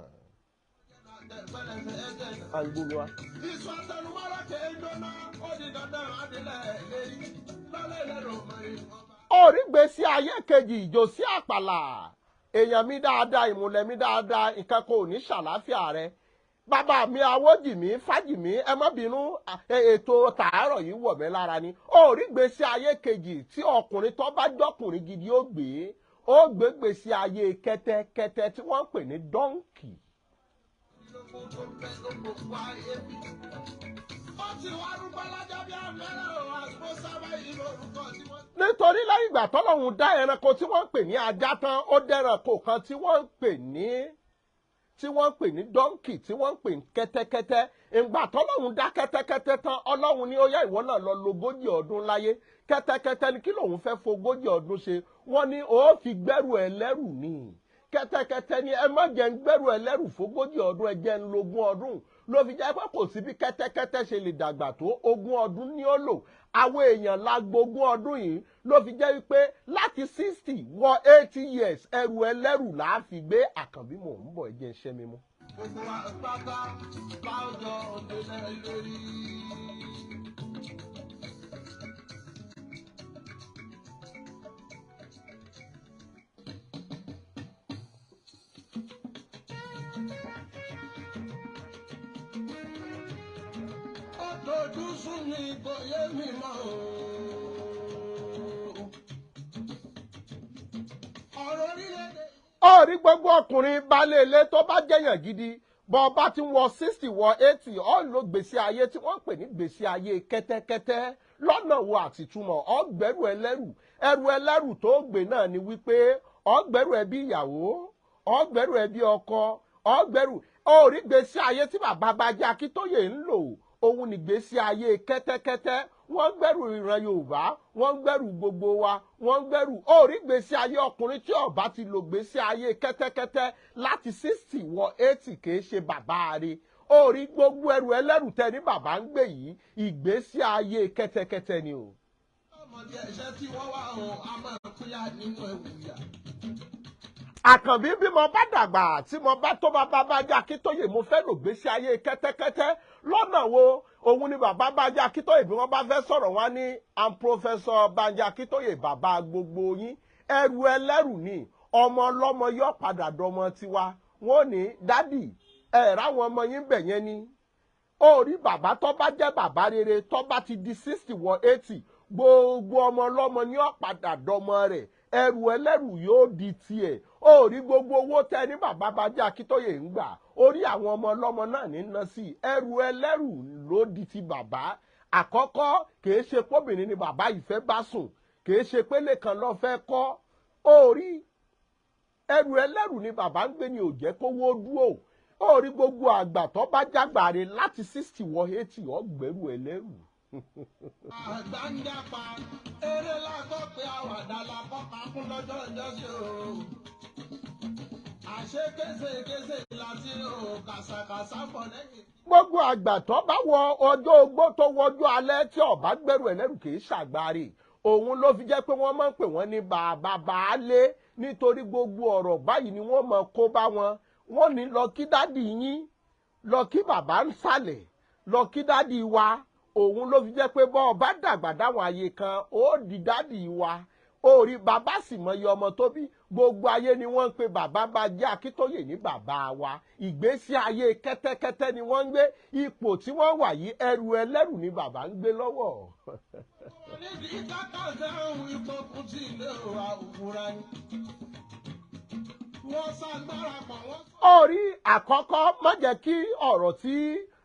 À ń gbómi wá. Iṣu àtẹnumọ́rọ́ kì í jóná, ó di dandan adilẹ̀ lérí. Lọ́lẹ̀ lẹ́rọ mọ ìwọ̀n bá. Orí gbèsè ayé kejì ìjòsí àpàlà èèyàn mi dáadáa, ìmùlẹ̀ mi dáadáa, nǹkan kò ní ṣàlàáfíà rẹ. Bàbá mi Awójìmí Fájìmí, ẹ má bínú, ètò tàárọ̀ yìí wọ̀ mí lára ni. Orí gbèsè ayé kejì tí ọkùnrin tó bá jọkùnrin gidi ó gbé, ó gbé gbèsè ayé kẹ́tẹ́kẹ́tẹ́ tí wọ́n ń pè ní dọ́ǹkì. Lóko tó fẹ́ lóko wá ebi. Ó ti wá rúbọ lájá bí àmẹ́rẹ́ o, àgbo sábà yìí lórúkọ tí wọ́n. Nítorí lẹ́yìn ìgbà tọ́lọ́hun dá ẹranko tí wọ́n ń pè ní ajá tán, ó dẹ́ranko kan tí wọ́n ń pè ní tí wọ́n ń pè ní dọ́ǹkì, tí wọ́n ń pè ní kẹ́tẹ́kẹ́tẹ́. Ìgbà tọ́lọ́hun dá kẹ́tẹ́kẹ́tẹ́ tán, Ọlọ́run ní ó yá ìwọ náà lọ lógójì ọdún láyé. Kẹ́tẹ́kẹ́tẹ́ ni kí lòun fẹ́ fogójì ọdún ṣe? Wọ́n ní ó fi gbẹ́rù ẹlẹ́rù ni. Kẹ́tẹ́kẹ́tẹ́ ni ẹ má jẹ́ ń gbẹ́rù ẹlẹ́rù fógójì ọdún, ẹ jẹ́ ń lógún ọdún. Ló fi jẹ́ pé kò sí bí kẹ́tẹ́kẹ́tẹ́ ṣe lè dàgbà tó, 20 ọdún ni ó lò. Àwọn èèyàn la gbogún ọdún yìí ló fi jẹ́ wípé láti 60 wọ 80 years ẹrù ẹlẹ́rù là á fi gbé. Àkànbí mò ń bọ̀, ẹ jẹ́ iṣẹ́ mímú. Gbogbo wa pátá láwùjọ òdìlẹ̀ lérí. Ó dojú sú mi kò yé mi mọ́ o. Ọ̀rọ̀ orílẹ̀-èdè. Orí gbogbo ọkùnrin baálé ilé tó bá jẹ́yàn gidi, bọ́ bá ti wọ 60 wọ 80, ó lo gbèsè ayé tí wọ́n ń pè ní gbèsè ayé kẹ́tẹ́kẹ́tẹ́. Lọ́nà wo àtìtúmọ̀? Ọgbẹ́rù ẹlẹ́rù. Ẹrù ẹlẹ́rù tó gbé náà ni wípé ọgbẹ́rù ẹbí ìyàwó, ọgbẹ́rù ẹbí ọkọ, ọgbẹ́rù. Orí gbèsè ayé tí bàbá Bánjí Akíntóyè ń lò, òun ni gbèsè ayé kẹ́tẹ́kẹ́tẹ́. Wọ́n gbẹ́rù ìran Yorùbá, wọ́n gbẹ́rù gbogbo wa, wọ́n gbẹ́rù. Orí gbèsè ayé ọkùnrin tí ó bá ti lò gbèsè ayé kẹ́tẹ́kẹ́tẹ́ láti 60 wọ 80 kìí ṣe bàbá rẹ̀. Orí gbogbo ẹrù ẹlẹ́rù tẹ ní bàbá ń gbé yìí, ìgbésí ayé kẹ́tẹ́kẹ́tẹ́ ni o. Ọmọdé ẹ̀ṣẹ́ tí wọ́n wà o, a máa pínyà nínú ẹ̀wù ìyà. Àkànbí bí mo bá dàgbà tí mo bá tó bàbá Bánjí Akíntóyè, mo fẹ́ lò gbèsè ayé kẹ́tẹ́kẹ́tẹ́. Lọ́nà wo? Òun ni bàbá Bánjí Akíntóyè bí wọ́n bá fẹ́ sọ̀rọ̀ wọn ní I'm Professor Bánjí Akíntóyè bàbá gbogbo yín. Ẹrù ẹlẹ́rù ni ọmọ ọlọ́mọ yóò padà dọmọ tiwa. Wọ́n ní dádì ẹ̀ ráwọn ọmọ yín bẹ̀ yẹn ni. Orí bàbá tó bá jẹ́ bàbá rere tó bá ti di 60 wọ 80, gbogbo ọmọ ọlọ́mọ ni ó padà dọmọ rẹ̀. Ẹrù ẹlẹ́rù yóò di tiẹ̀. Orí gbogbo owó tẹ ní bàbá Bánjí Akíntóyè ń gbà, orí àwọn ọmọ ọlọ́mọ náà ní ná sí. Ẹrù ẹlẹ́rù ló di ti bàbá. Àkọ́kọ́ kìí ṣe pọ́bìnrin ni bàbá yìí fẹ́ bá sùn, kìí ṣe pélé kan ló fẹ́ kọ́. Orí ẹrù ẹlẹ́rù ni bàbá ń gbé ni ò jẹ́ kówó dúró. Orí gbogbo àgbà tó bá jágbàre láti 60 wọ 80 ọgbẹ́rù ẹlẹ́rù. Àgbà ń jápa, eré la gbọ́ pé àwàdà la kọ́ pa kún lọ́jọ́ ìjọ́sí o. Àṣé késekése láti o, kàṣàkàṣà bọ̀ lẹ́yìn. Gbogbo àgbà tó bá wọ ọjọ́ ogbó tó wọjú alẹ́ tí ó bá gbẹ́rù ẹlẹ́rù kì í ṣàgbáre. Òun ló fi jẹ́ pé wọ́n máa ń pè wọ́n ní bàbá baálé, nítorí gbogbo ọ̀rọ̀ báyìí ni wọ́n máa kó bá wọn. Wọ́n ní lọ kí dádì yín, lọ kí bàbá ń sàlẹ̀, lọ kí dádì wa. Òun ló fi jẹ́ pé bọ́ ọ bá dàgbà dáwọn àyè kan, ó di dádì wa. Orí bàbá sì mọyì ọmọ tó bí. Gbogbo ayé ni wọ́n ń pe bàbá Bánjí Akíntóyè ní bàbá wa. Ìgbésí ayé kẹ́tẹ́kẹ́tẹ́ ni wọ́n ń gbé. Ipò tí wọ́n wà yìí, ẹrù ẹlẹ́rù ni bàbá ń gbé lọ́wọ́. Nídìí kákàtà ohun ìkọkùn tí ilé wa òwúra ni. Wọ́n ṣàgbára pọ̀ wọ́n. Orí àkọ́kọ́ má jẹ́ kí ọ̀rọ̀ tí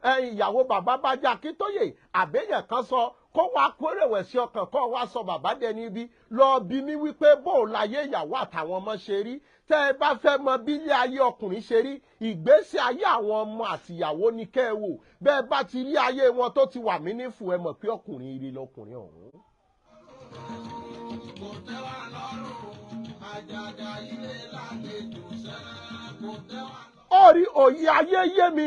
ìyàwó bàbá Bánjí Akíntóyè àbẹ́yàn kan sọ kó wá kó rẹ̀wẹ̀sì ọkàn kó wá sọ bàbá dẹni ibi. Lọ bí mi wípé bó o láyé ìyàwó àtàwọn ọmọ ṣe rí. Tẹ́ ẹ bá fẹ́ mọ bí ilé ayé ọkùnrin ṣe rí, ìgbésí ayé àwọn ọmọ àtìyàwó ni kẹ́ ẹ wò. Bẹ́ẹ̀ bá ti rí ayé wọn tó ti wà mí nífù, ẹ mọ̀ pé ọkùnrin ire lọkùnrin ọ̀hún. Kò tẹ́ wa lọ́rùn, àjàgà ilé lálejò sẹ́, kò tẹ́ wa lọ́rùn. Ó rí òye ayé yé mi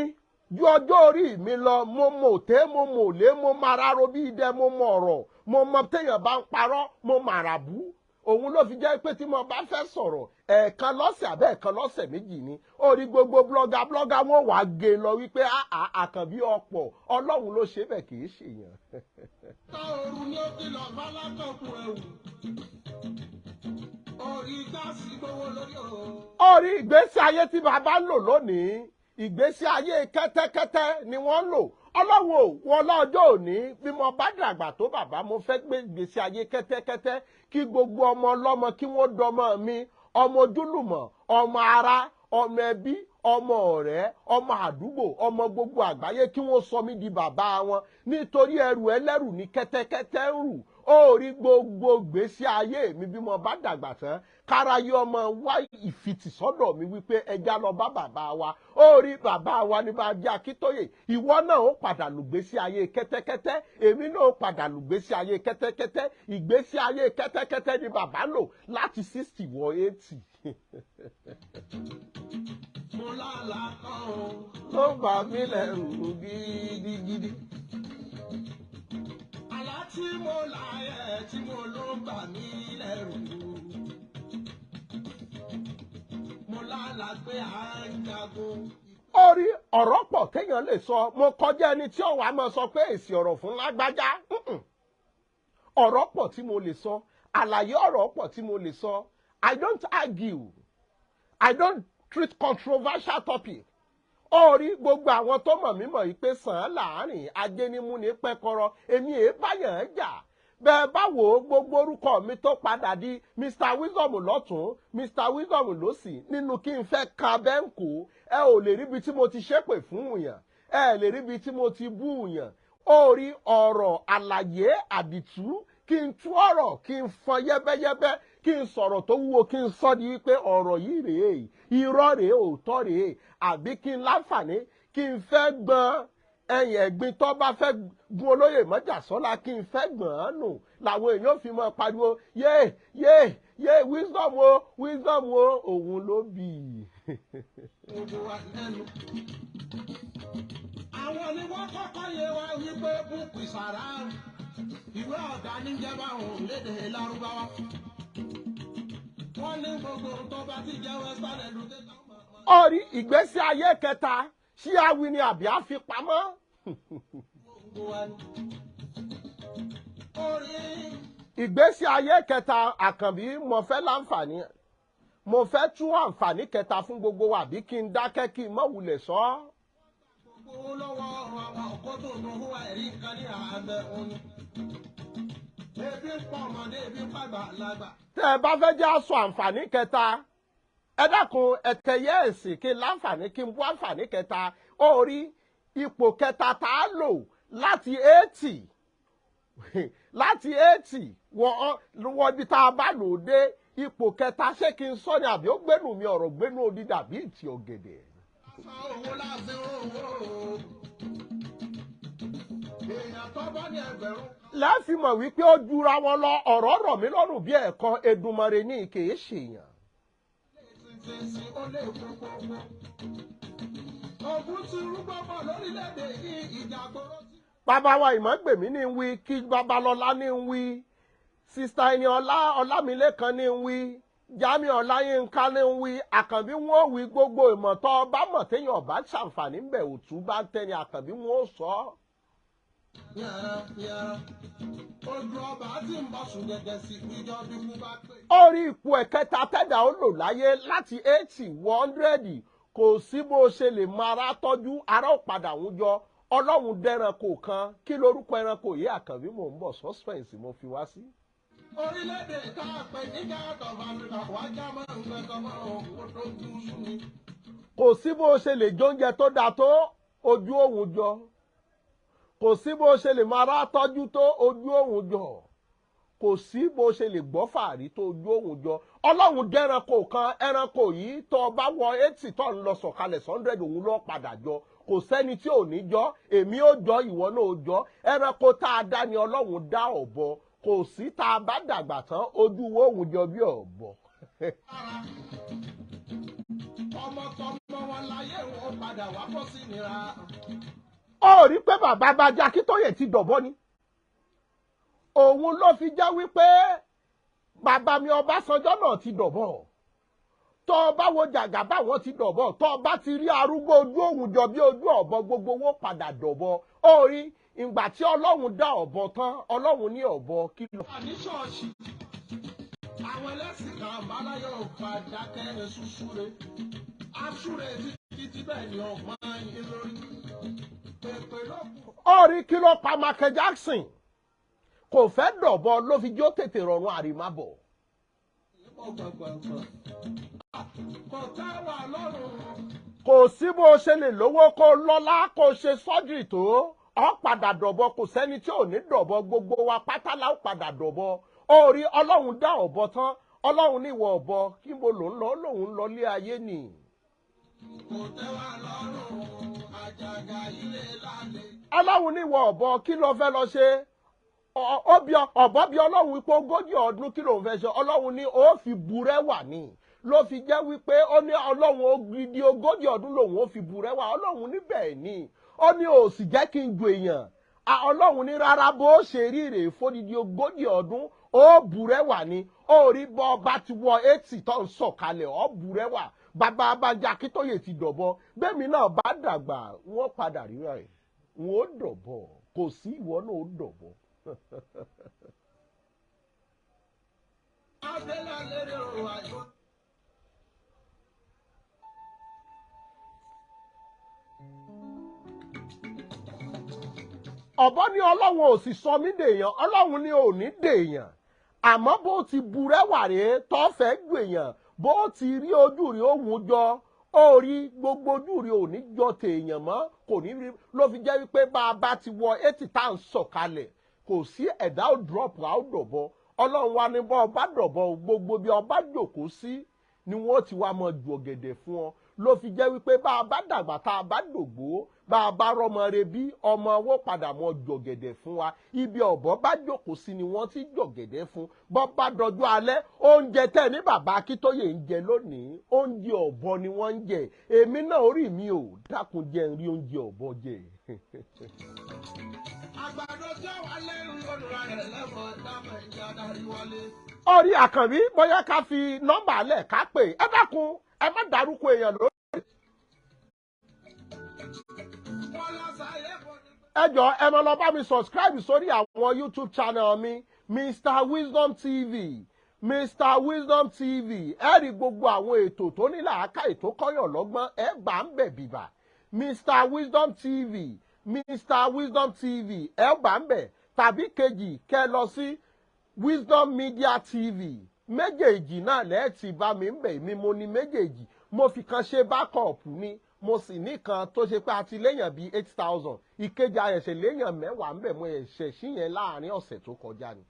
ju ọjọ́ orí mi lọ. Mo mọ̀ tẹ́, mo mọ̀ lé, mo máa rárò bí idẹ, mo mọ̀ ọ̀rọ̀, mo mọ téèyàn bá ń parọ́, mo mà ràbú. Òun ló fi jẹ́ pé tí mo bá fẹ́ sọ̀rọ̀, ẹ̀ẹ̀kan lọ́sẹ̀ àbẹ́ ẹ̀ẹ̀kan lọ́sẹ̀ 2 ni. Ó rí gbogbo blogger blogger wọn wàá gé lọ wípé Àkànbí ọ̀pọ̀ Ọlọ́run ló ṣe bẹ́ẹ̀, kì í ṣèyàn. Tá òru ni ó kìlọ̀ fálákọ̀kùn ẹ̀wù. Orí gáàsì gbówó lórí o. Ó rí ìgbésí ayé tí bàbá ń lò lónìí, ìgbésí ayé kẹ́tẹ́kẹ́tẹ́ ni wọ́n ń lò. Ọlọ́run ò wọ́n lọ́jọ́ òní, bí mo bá dàgbà tó bàbá, mo fẹ́ gbé ìgbésí ayé kẹ́tẹ́kẹ́tẹ́, kí gbogbo ọmọ ọlọ́mọ kí wọ́n dọmọ mi, ọmọ ojúlùmọ̀, ọmọ ará, ọmọ ẹbí, ọmọ ọ̀rẹ́, ọmọ àdúgbò, ọmọ gbogbo àgbáyé, kí wọ́n sọ mí di bàbá wọn, nítorí ẹrù ẹlẹ́rù ní kẹ́tẹ́kẹ́tẹ́ ń rù. Ó rí gbogbo gbèsè ayé mi, bí mo bá dàgbà tán, káráyé ọmọ wá ìfitìsọ́dọ̀ mi wípé ẹja lọ bá bàbá wa. Ó rí bàbá wa ní Bánjí Akíntóyè. Ìwọ náà ó padà lùgbésí ayé kẹ́tẹ́kẹ́tẹ́, èmi náà ó padà lùgbésí ayé kẹ́tẹ́kẹ́tẹ́. Ìgbésí ayé kẹ́tẹ́kẹ́tẹ́ ni bàbá lò láti 60 wọ 80. Mo lálàá kan o. Ló bà mí lẹ́rù gidigidi. Àlá tí mo là yẹ tí mo ló ń bà mí lẹ́rù. Mo lálàá pé à ń jagun. Ó rí ọ̀rọ̀ pọ̀ téèyàn lè sọ. Mo kọjá ẹni tí ọ̀wá máa sọ pé èsì ọ̀rọ̀ fún lágbájá. Ọ̀rọ̀ pọ̀ tí mo lè sọ, àlàyé ọ̀rọ̀ pọ̀ tí mo lè sọ. I don't argue, I don't treat controversial topic. Ó rí gbogbo àwọn tó mọ̀ mí mọ̀ yìí pé sàn án láàrin ajénímúni pẹ́kọrọ, èmi èé báyàn jà. Bẹ́ẹ̀ bá wò ó, gbogbo orúkọ mi tó padà di Mr Wisdom lọ́tún, Mr Wisdom lọ́sì, nínú kí n fẹ́ ka bẹ́ńkò, ẹ ò lè ríbi tí mo ti ṣépè fún yàn, ẹ lè ríbi tí mo ti bú yàn. Ó rí ọ̀rọ̀ àlàyé àdìtú, kí n tú ọ̀rọ̀, kí n fọn yẹ́bẹ́yẹ́bẹ́, kí n sọ̀rọ̀ tó wúwo, kí n sọ di wípé ọ̀rọ̀ yìí rèé, irọ́ rèé, òótọ́ rèé, àbí kí n láǹfààní kí n fẹ́ gbọ́n ẹ̀yìn ẹ̀gbin tó bá fẹ́ gun olóyè Mọ́jàsọ́lá, kí n fẹ́ gbọ̀n án nù, làwọn èèyàn fi máa pariwo yé yé yé, wisdom o, wisdom o, òun ló bì í. Gbogbo wa lẹ́nu. Àwọn ni wọ́n kọ́kọ́ yé wa wípé búùkù ìsàrà ìwé ọ̀gá níjẹba òun lédè Lárúbáwá. Wọ́n ní gbogbo tó bá ti jẹ́ western education. Ó rí ìgbésí ayé kẹta, ṣé awi ni àbí àfipamọ́? Gbogbo wa ni. Orí. Ìgbésí ayé kẹta, Àkànbí, mo fẹ́ láǹfààní, mo fẹ́ tú àǹfààní kẹta fún gbogbo wa, àbí kí n dákẹ́ kí n má wulẹ̀ sọ ọ́? Gbogbo lọ́wọ́ àwọn ọkọ̀ tó dùn fún wa ẹ̀rí nǹkan ní àbẹ̀ òun. Ebi ń pọ̀ ọmọdé, ebi ń pàgbà lágbà. Tẹ́ ẹ bá fẹ́ jẹ́ aṣọ àǹfààní kẹta, ẹ dákun, ẹ̀tẹ̀yẹ ẹ̀sìn kí n láǹfààní kí n bú àǹfààní kẹta. Ó rí ipò kẹta tá a lò láti 80 wọ ibi tá a bá lò dé ipò kẹta, ṣé kí n sọ ni àbí ó gbénu mi ọ̀rọ̀ gbénu odi dàbí ìtì ọ̀gẹ̀dẹ̀? Aṣọ owó láti owó. Èèyàn tó bá ní ẹgbẹ̀rún. Lẹ́ẹ̀fì mọ̀ wípé ó jura wọn lọ. Ọ̀rọ̀ rọ̀ mí lọ́rùn bí ẹ̀kan Èdùmàrè ní, kì í ṣèyàn. Sínsìn ó lè kókókó. Ogun ti rúgbọ́ bọ̀ lórílẹ̀‐èdè yìí, ìjà gbòòrò ti. Bàbá wa Ìmọ̀gbèmí ní wí, kí Babalọ́lá ní wí, Sister ẹni ọlá Ọlámilékan ní wí, Jami Ọláyínká ní wí, Àkànbí wọn ò wí. Gbogbo ìmọ̀tọ́ ọba mọ̀ téèyàn ọba ṣàǹfààní ń bẹ̀, òtún bá ń tẹ́ni, Àkànbí wọn ò sọ ọ́. Yàrá yàrá. Ojú ọba tí ń bọ̀ sùn gẹ́gẹ́ sí ìjọ bí kú bá pè. Ó rí ipò ẹ̀kẹta tẹ́dà ó lò láyé láti 80 wọ 100, kò sí bó ṣe lè mọ ara tọ́jú ara, ó padà ń jọ. Ọlọ́run dẹ́ranko kan, kí lorúkọ ẹranko yìí? Àkànbí, mò ń bọ̀, suspense mo fi wá sí. Orílẹ̀-èdè tá a pè ní Gate of Africa wá já mọ́ nǹkan kan mọ́ òkú tó kú sú mi. Kò sí bó ṣe lè jóúnjẹ tó dáa tó, ojú òun jọ. Kò sí bó ṣe lè máa rá tọ́jú tó, ojú òun jọ. Kò sí bó ṣe lè gbọ́ fàárí tó, ojú òun jọ. Ọlọ́run dẹ́ranko kan, ẹranko yìí tó bá wọ 80 tó ń lọ sọ̀kalẹ̀ 100, òun ló padà jọ. Kò sẹ́ni tí ò ní jọ, èmi ó jọ, ìwọ náà ó jọ. Ẹranko tá a dá ni Ọlọ́run dá ọ̀bọ. Kò sí tá a bá dàgbà tán, ojú wo òun jọ bí ọ̀bọ. Ọmọkọmọ wọn láyé wọn padà wá bọ́ sí nira. Ó rí pé bàbá Bánjí Akíntóyè ti dọ̀bọ ni. Òun ló fi jẹ́ wípé bàbá mi Ọbásanjọ́ náà ti dọ̀bọ. Tó o bá wo Jàgàbá wọn ti dọ̀bọ. Tó o bá ti rí arúgbó ojú òun jọ bí ojú ọ̀bọ, gbogbo wọn padà dọ̀bọ. Ó rí ìgbà tí Ọlọ́run dá ọ̀bọ tán, Ọlọ́run ní ọ̀bọ kí ló. Ní ṣọ́ọ̀ṣì àwọn ẹlẹ́sìn kan àbáláyọ̀ padà kẹ́rin ṣúṣúre aṣúre títí bẹ́ẹ̀ ni ọ̀gbọ́n yín lórí pèpè lókun. Ó rí kí ló pa Michael Jackson? Kò fẹ́ dọ̀bọ ló fi jó tètè rọrùn àrìmábọ̀. Kò tẹ́ wà lọ́rùn. Kò sí bó ṣe lè lówó kó lọ́lá kó ṣe sọ́jìrì tó, ó padà dọ̀bọ. Kò sẹ́ni tí ò ní dọ̀bọ, gbogbo wa pátá la ó padà dọ̀bọ. Ó rí Ọlọ́run dá ọ̀bọ tán, Ọlọ́run ní ìwọ ọ̀bọ kí mo lò ń lọ, lòun ń lọ lé ayé nì. Kò tẹ́ wà lọ́rùn àjàgà ilé lálẹ́. Ọlọ́run ní ìwọ ọ̀bọ kí ló fẹ́ lọ ṣe? Ọ̀bọ bí Ọlọ́run wípé 40 ọdún kí lòun fẹ́ ṣe? Ọlọ́run ní ó fi burẹ́wà ní. Ló fi jẹ́ wípé ó ní Ọlọ́run ó di 40 ọdún lòun ó fi burẹ́wà. Ọlọ́run níbẹ̀ ni. Ó ní ò sì jẹ́ kí n ju èèyàn. Ọlọ́run ní rárá, bó ṣe rí rèé fódìdí 40 ọdún ó burẹ́wà ni. Ó rí bọ́ ọba ti wọ 80 tó ń sọ̀kalẹ̀, ó burẹ́wà. Bàbá Bánjí Akíntóyè ti dọ̀bọ. Bẹ́ẹ̀mi náà bá dàgbà, wọ́n padà ríra ẹ̀, wọ́n ó dọ̀bọ. Kò sí ìwọ náà ó dọ̀bọ. Adélà lérè o àjọ. Ọ̀bọ ní Ọlọ́run ò sì sọ mí dèèyàn. Ọlọ́run ní ò ní dèèyàn, àmọ́ bó ti burẹ́wà rèé tó fẹ́ gbèyàn, bó ti rí ojú rí òun jọ, ó rí gbogbo ojú rí ò ní jọ tèèyàn mọ́, kò ní rí. Ló fi jẹ́ wípé bá a bá ti wọ 80 tá à ń sọ̀kalẹ̀, kò sí ẹ̀dá ò drop á ó dọ̀bọ. Ọlọ́run wa ní bọ́ ọba dọ̀bọ, gbogbo bí ọba jòkó sí ni wọ́n ti wá mọ ju ọ̀gẹ̀dẹ̀ fún ọ. Ló fi jẹ́ wípé bá a bá dàgbà tá a bá dògbó, bá a bá rọmọ rẹ bí ọmọ owó padà mọ jọ̀gẹ̀dẹ̀ fún wa. Ibi ọ̀bọ bá jókòó sí ni wọ́n ti jọ̀gẹ̀dẹ̀ fún. Bọ́ bá dọjú alẹ́, oúnjẹ tẹ́ ní bàbá Akíntóyè ń jẹ lónìí, oúnjẹ ọ̀bọ ni wọ́n ń jẹ. Èmi náà orí mi ò dákun jẹ́ ń rí oúnjẹ ọ̀bọ jẹ. Àgbàdo tí ó wà lẹ́rù olùrà rẹ̀ lẹ́fọ̀ọ́ dábẹ̀ ìjà darí wálé. Orí àkànbí, bóyá ká fi nọ́mbà lẹ̀ ká pè. Ẹ dákun, ẹ má dárúkọ èèyàn lórí. Wọ́n lọ sáyé kò ní. Ẹ jọ̀ọ́, ẹ máa lọ bá mi subscribe sórí àwọn YouTube channel mi, Mr Wisdom TV, Mr Wisdom TV. Ẹ rí gbogbo àwọn ètò tó ní làákàyè tó kọ́yàn lọ́gbọ́n, ẹ bá ń bẹ̀ bìbà. Mr Wisdom TV, Mr Wisdom TV, ẹ bá ń bẹ̀. Tàbí kejì, kẹ́ lọ sí Wisdom Media TV. Méjèèjì náà lẹ́ẹ̀tì bá mi ń bẹ̀ mí. Mo ní méjèèjì, mo fi kan ṣe backup ni, mo sì ní kan tó ṣe pé a ti léèyàn bíi 8,000. Ìkejì àyẹ̀ṣẹ̀ léèyàn 10 ń bẹ̀, mo ẹ̀ṣẹ̀ sí yẹn láàrin ọ̀sẹ̀ tó kọjá ni.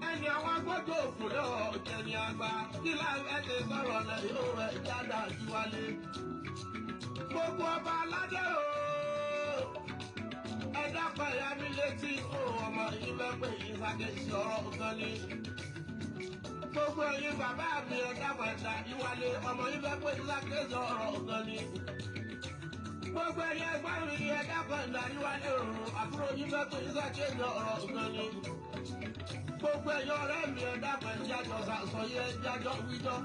Ẹni àwọn agbọ́dọ̀ òkúlẹ̀ ọ̀jẹ̀ ni àgbà kí láì ti sọ̀rọ̀ lẹ̀ yóò rẹ̀ jáde àjíwálé. Gbogbo ọba aládé o, ẹ dákọ̀ ẹ̀yà mi létí o, ọmọ yìí lẹ́pẹ̀ yìí sákèsí ọ̀rọ̀ gan ni. Gbogbo ẹ̀yin bàbá mi, ẹ dákọ̀ ẹ̀dá ìwálé, ọmọ yìí lẹ́pẹ̀ yìí sákèsí ọ̀rọ̀ gan ni. Gbogbo ẹ̀yin ẹgbẹ́ mi, ẹ dákọ̀ ẹ̀dá ìwálé o, àbúrò yìí lẹ́pẹ̀ yìí sákèsí ọ̀rọ̀ gan ni. Gbogbo ẹ̀yin ọ̀rẹ́ mi, ẹ dákọ̀ ẹ̀jájọ sàsọyé, ẹ̀jájọ wíjọ́.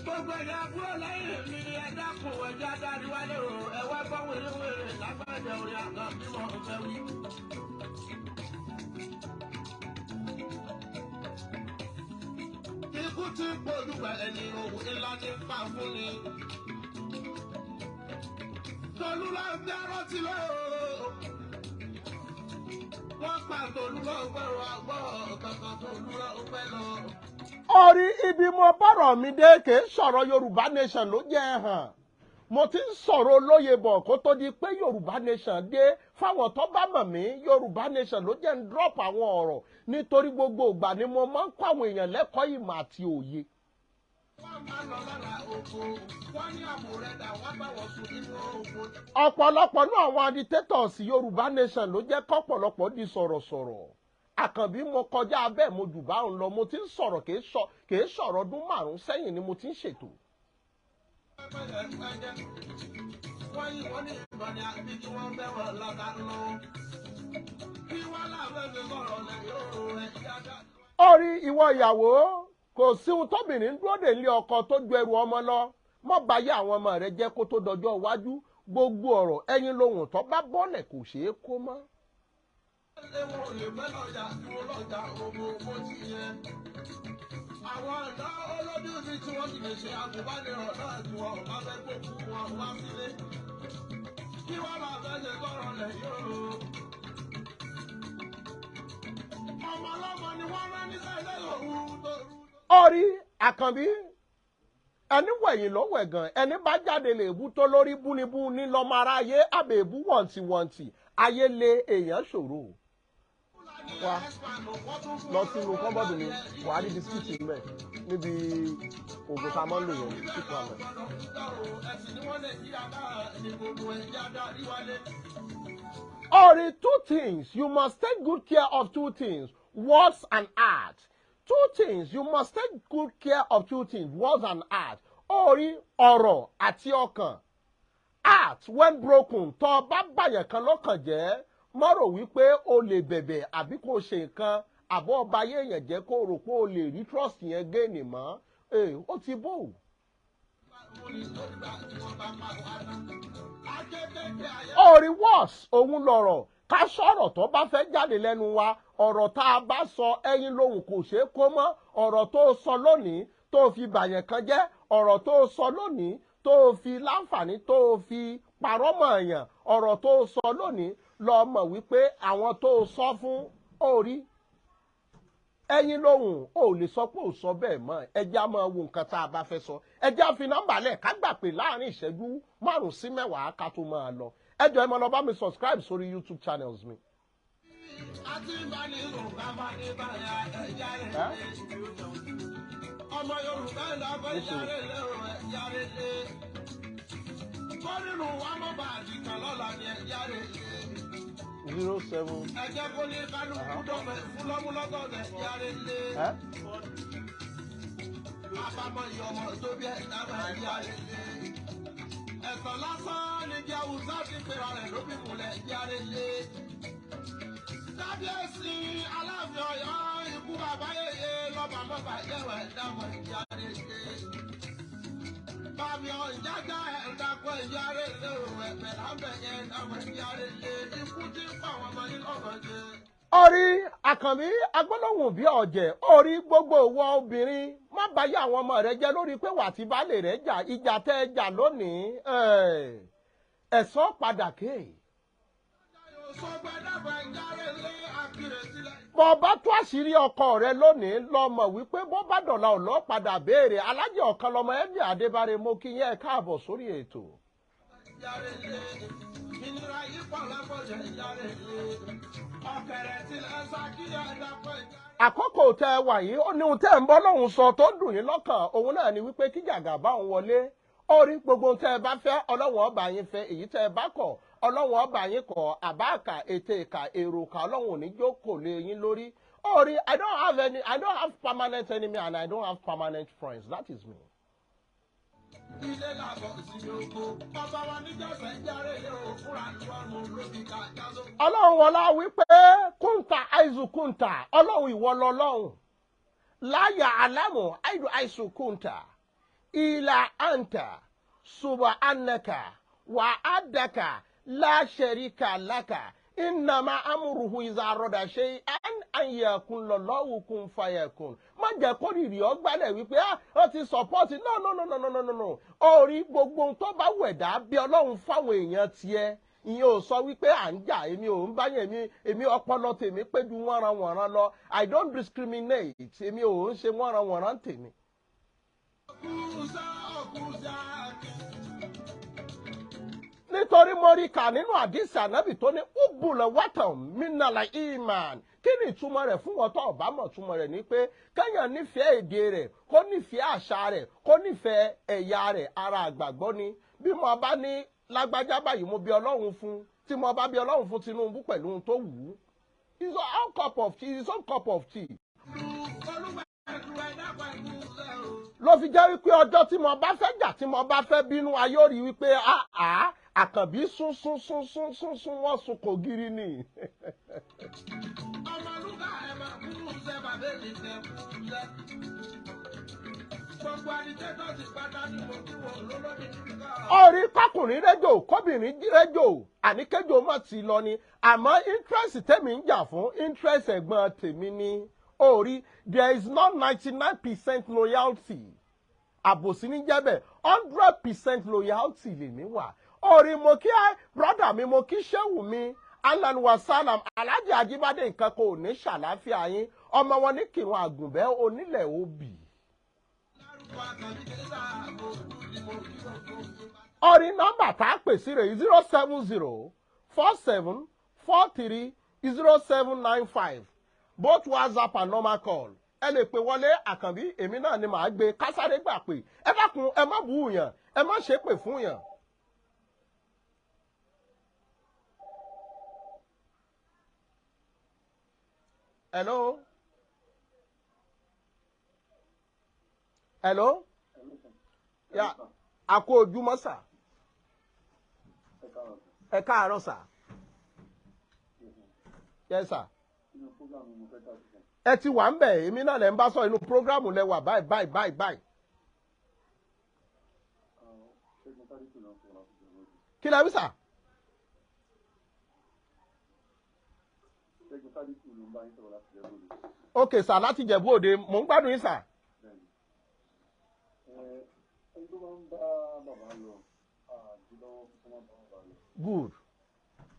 Gbogbo ẹ̀yin àbúrò lẹ́yìn mi, ẹ dákun ẹ̀já dárí wálé o, ẹ wá gbọ́ wèrèwèrè lágbàdẹ orin àgàn bí mo fẹ́ wí. Ikú tí pòlùwẹ̀ ẹni òwú ńlá ní pa fún ni. Tolú ló ń fẹ́ rántí lọ. Wọ́n pa Tolú lọ gbọ́rọ̀ àgbọ̀ kankan, Tolú lọ fẹ́ lọ. Orí ibi mo bọ̀rọ̀ mi dé kì í sọ̀rọ̀ Yorùbá Nation ló jẹ́ hàn. Mo ti ń sọ̀rọ̀ olóye bọ̀ kó tó di pé Yorùbá Nation dé. Fáwọn tó bá mọ̀ mí, Yorùbá Nation ló jẹ́ ń drop àwọn ọ̀rọ̀, nítorí gbogbo ìgbà ni mo máa ń kọ́ àwọn èèyàn lẹ́kọ̀ọ́ ìmọ̀ àti òye. Wọ́n máa lọ lára oko, wọ́n ní àpò rẹ̀ dà, wọ́n bá wọ̀ sùn nínú oko. Ọ̀pọ̀lọpọ̀ náà àwọn agitators Yorùbá Nation ló jẹ́ kọ́pọ̀lọpọ̀ di sọ̀rọ̀sọ̀rọ̀. Àkànbí, mo kọjá bẹ́ẹ̀, mo jù bá òun lọ. Mo ti ń sọ̀rọ̀, kìí sọ̀rọ̀ ọdún 5 sẹ́yìn ni mo ti ń ṣètò. Wọ́n yí wọ́n ní ìbọn ní àbí kí wọ́n bẹ́ wọn lọ́ta lọ. Kí wọ́n láwọn fi sọ̀rọ̀ lẹ̀ yóò rẹ̀ yáda. Orí ìwọ ìyàwó, kò sí ohun tóbìnrin ń dúró dè nílé ọkọ tó ju ẹrù ọmọ lọ. Mọ́ báyé àwọn ọmọ rẹ jẹ́ kó tó dọjọ́ iwájú. Gbogbo ọ̀rọ̀ ẹyin lohùn tó bá bọ́lẹ̀ kò ṣeé kó mọ́. Ewu ò lè fẹ́ lọ́jà dúró lọ́jà owó owó ti yẹ. Àwọn ọ̀dọ́ olójú mi tí wọ́n sì lè ṣe àgùnbánirọ̀ náà tí wọ́n bá fẹ́ gbókù wọn wá sílé. Kí wọ́n máa fẹ́ ṣe sọ̀rọ̀ lẹ̀ yóò. Ọmọ ọlọ́mọ ni wọ́n rán níṣẹ́ lẹ́yìn tó rú. Orí Àkànbí, ẹni wẹ̀yìn lọ́wọ́ ẹ̀gàn, ẹni bá jáde lè bú tó lórí búnibú ní lọ́mọ aráyé àbẹ̀bú wọ̀ntìwọ̀ntì ayé lé èèyàn ṣòro. Wá lọ sínú kọ́bọ̀dù mi, wàá rí bisikíìtì mẹ́ níbi oògùn tá a máa ń lò yẹn, bisikíìtì wà mẹ́. Ẹ̀sìn ni wọ́n lè yí àbá ní gbogbo ẹ̀jẹ̀ adarí wálé. Ori, two things. You must take good care of two things: words and heart. Two things. You must take good care of two things: words and heart. Orí ọ̀rọ̀ àti ọkàn. Heart when broken, tó bá bàyàn kan lọ́kàn jẹ́, má rò wípé o lè bẹ̀bẹ̀ àbí kò ṣe nǹkan àbọ̀ ọba ayé èèyàn jẹ́ kó rò pé o lè rí trust yẹn gain mọ́. Ee, ó ti bò. Orí words òun lọ̀rọ̀ ká sọ̀rọ̀ tó bá fẹ́ jáde lẹ́nu wa. Ọ̀rọ̀ tá a bá sọ, ẹyin lohùn, kò ṣeé kó mọ́. Ọ̀rọ̀ tó sọ lónìí tó fi bàyàn kan jẹ́, ọ̀rọ̀ tó sọ lónìí tó fi láǹfààní tó fi parọ́ mọ́ èèyàn, ọ̀rọ̀ tó sọ lónìí, lọ mọ̀ wípé àwọn tó sọ fún orí ẹyin lóhùn ò lè sọ pé ò sọ bẹ́ẹ̀ mọ́. Ẹjẹ́ á máa wo nǹkan tá a bá fẹ́ sọ. Ẹjẹ́ á fi nọ́mbà lẹ̀ ká gbà pé láàrin ìṣẹ́jú 5 sí 10 ká tó máa lọ. Ẹ jọ̀ọ́, ẹ máa lọ bá mi subscribe sórí YouTube channels mi. Àti ìbánirò bàbá ní báyà ẹ̀yà rẹ̀ lé. Ọmọ Yorùbá ìlàbọ̀ ẹ̀yà rẹ̀ lé o, ẹ̀yà rẹ̀ lé. Kọ́nínú wa mọ̀ bá àdìkan lọ́la ni ẹ̀yà rẹ̀ lé. 07. Ẹ jẹ́ kó ní kálukú dọ̀bẹ̀ fún lọ́múlọ́tọ̀ ẹ̀yà rẹ̀ lé. Àbámọ̀ ìyọ̀mọ̀ tó bí ẹ̀dá ẹ̀yà rẹ̀ lé. Ẹ̀sán lásán ni bí Awùsá ti pera rẹ̀ ló fi múlẹ̀ ẹ̀yà rẹ̀ lé. Kábíyèsí Aláàfin Ọ̀yọ́, ikú bàbá yèyé lọ́ba mọ́ba jẹ́wọ̀ ẹ̀dá mọ̀ ẹ̀yà rẹ̀ lé. Bàbí ọ̀jájá ẹ̀dá kọ́ ẹ̀yà rẹ̀ lé o, ẹ̀bẹ̀ lábẹ̀ yẹn ẹ̀dá mọ̀ ẹ̀yà rẹ̀ lé. Ikú tí ń pa àwọn ọmọ yìí lọ́kàn jẹ. Orí Àkànbí agbólóhùn bí ọ̀jẹ̀, orí gbogbo ìwọ obìnrin, má bá yá àwọn ọmọ rẹ jẹ́ lórí pé wà tí baálé rẹ jà. Ìjà tẹ́ ẹ jà lónìí, ẹ̀san padà ké. Sọgbẹ́ dábàá ẹ̀yà rẹ̀ lé àkìrẹ̀ sílẹ̀. Bọ́ bá tú àṣírí ọkọ rẹ lónìí, lọ mọ̀ wípé bó bá dọ̀la ò lọ́ padà béèrè. Alájẹ ọ̀kan lọmọ ẹ̀mí Adébárè, mo kí yẹn káàbọ̀ sórí ètò. Ẹ̀yà rẹ̀ lé. Ìnira yìí pọ̀ lápọ̀jù ẹ̀yà rẹ̀ lé. Ọ̀kẹ́rẹ́ tilẹ̀ ṣàkíyà ẹ̀dá kọ́ ẹ̀yà rẹ̀. Àkókò tẹ wà yìí, ó ní ohun tẹ́ ń bọ́ lóhùn sọ tó dùn yín lọ́kàn, òun náà ni wípé kí jàgàbá òun wọlé. Ó rí gbogbo ohun tẹ́ ẹ bá fẹ́, Ọlọ́wọ́n ọba yín fẹ́. Èyí tẹ́ ẹ bá kọ̀, Ọlọ́wọ́n ọba yín kọ̀. Àbáàkà ètè ìkà èrò kà, Ọlọ́wọ́n ò ní jókòó lé yín lórí. Ó rí, I don't have permanent enemy and I don't have permanent friends. That is me. Ilé làbọ̀ sí oko. Ọba wa níjàsẹ̀ járe lé o fúnra lọ́rùn lóbi ká jásó. Ọlọ́run wọlá wípé kúńtà àìsù kúńtà, Ọlọ́run ìwọ lọ́lọ́run láyà alámù àìdù àìsù kúńtà ìlà àǹtà ṣùgbọ́n ànàkà wà á dàkà láṣẹríkà lákà ìnàmà amúrùhù ìzàrọ̀dà ṣe án àyẹ̀kùn lọ́lọ́wùkún fàyẹ̀kùn. Má jẹ́ kó rìrì ọgbálẹ̀ wípé ah, ó ti support. No, no, no, no, no, no, no, no. Orí gbogbo ohun tó bá wẹ̀dá bí Ọlọ́run fáwọn èèyàn tiẹ̀, ìyẹn ò sọ wípé à ń jà. Èmi ò ń báyẹn mi. Èmi ọpọlọ tèmi pé ju wọ́nranwọ̀nran lọ. I don't discriminate. Èmi ò ń ṣe wọ́nranwọ̀nran tèmi. Kùsà ọ̀kùsà kì. Nítorí mo rí kà nínú àdìsí ànábì tó ní ubùlẹ̀ wátàn mínàlá iman. Kí ni ìtumọ̀ rẹ̀ fún wọn tó ọ̀bá mọ̀? Túmọ̀ rẹ̀ ni pé kéèyàn nífẹ̀ẹ́ èdè rẹ̀, kó nífẹ̀ẹ́ àṣà rẹ̀, kó nífẹ̀ẹ́ ẹ̀yà rẹ̀, ara àgbàgbọ́ ni. Bí mo bá ní lágbájá báyìí, mo bí Ọlọ́run fún, tí mo bá bí Ọlọ́run fún Tinubu pẹ̀lú ohun tó wù ú, his own cup of tea, his own cup of tea. Ló fi jẹ́ wípé ọjọ́ tí mo bá fẹ́ jà, tí mo bá fẹ́ bínú, ayé ó rí wípé àá Àkànbí sún sún sún sún sún sún, wọ́n sun kò gírí ni. Ọmọlúkà ẹ̀ máa kúrú sẹ́ bàbá mi tẹ̀ kú sẹ́. Gbogbo àdìjẹ́tọ̀ ti pátá ní mo kí wọn lólódì níbi ká. Orí kọkùnrin rédíò, kóbìnrin rédíò, àní kéjò mọ̀ ti lọ ni. Àmọ́ interest tèmi ń jà fún, interest ẹ̀gbọ́n tèmi ni. Orí, there is not 99% loyalty, àbòsí ní jẹ́bẹ̀. 100% loyalty lèmi wà. Orí, mo kí brother mi, mo kí ṣéwù mi, alan wasalam, Alhaji Ajíbádé. Nǹkan kò ní ṣàlàáfíà yín. Ọmọ wọn ní Kírun Àgùnbẹ́ onílẹ̀ òbí. Lárúkọ Àkànbí kẹsà àbò òdú ni mo kí gbogbo yín. Orí, nọ́mbà tá a pè sí rẹ̀, 07047430795, both WhatsApp and normal call. Ẹ lè pè wọlé. Àkànbí, èmi náà ni màá gbé kásáré gbà pé. Ẹ dákun, ẹ má bú yàn, ẹ má ṣépè fún yàn. Hello, hello. Ya, a kú ojúmọ́ sà. Ẹ káàárọ̀ sà. Yes sà. Ẹ ti wà ń bẹ̀, èmi náà lẹ̀ ń bá sọ. Inú program lẹ wà báyìí báyìí báyìí báyìí. Kí lẹ wí sà? Ṣẹ́gun Sádíkù ló ń bá yín sọ̀rọ̀ láti Ìjẹ̀bú Òde. Ok sà, láti Ìjẹ̀bú Òde. Mò ń gbádùn yín sà. Bẹ́ẹ̀ni. Ẹni tó bá ń bá bàbá lọ, àdúlọ́wọ́ fún kó má bá bàbá lọ. Good.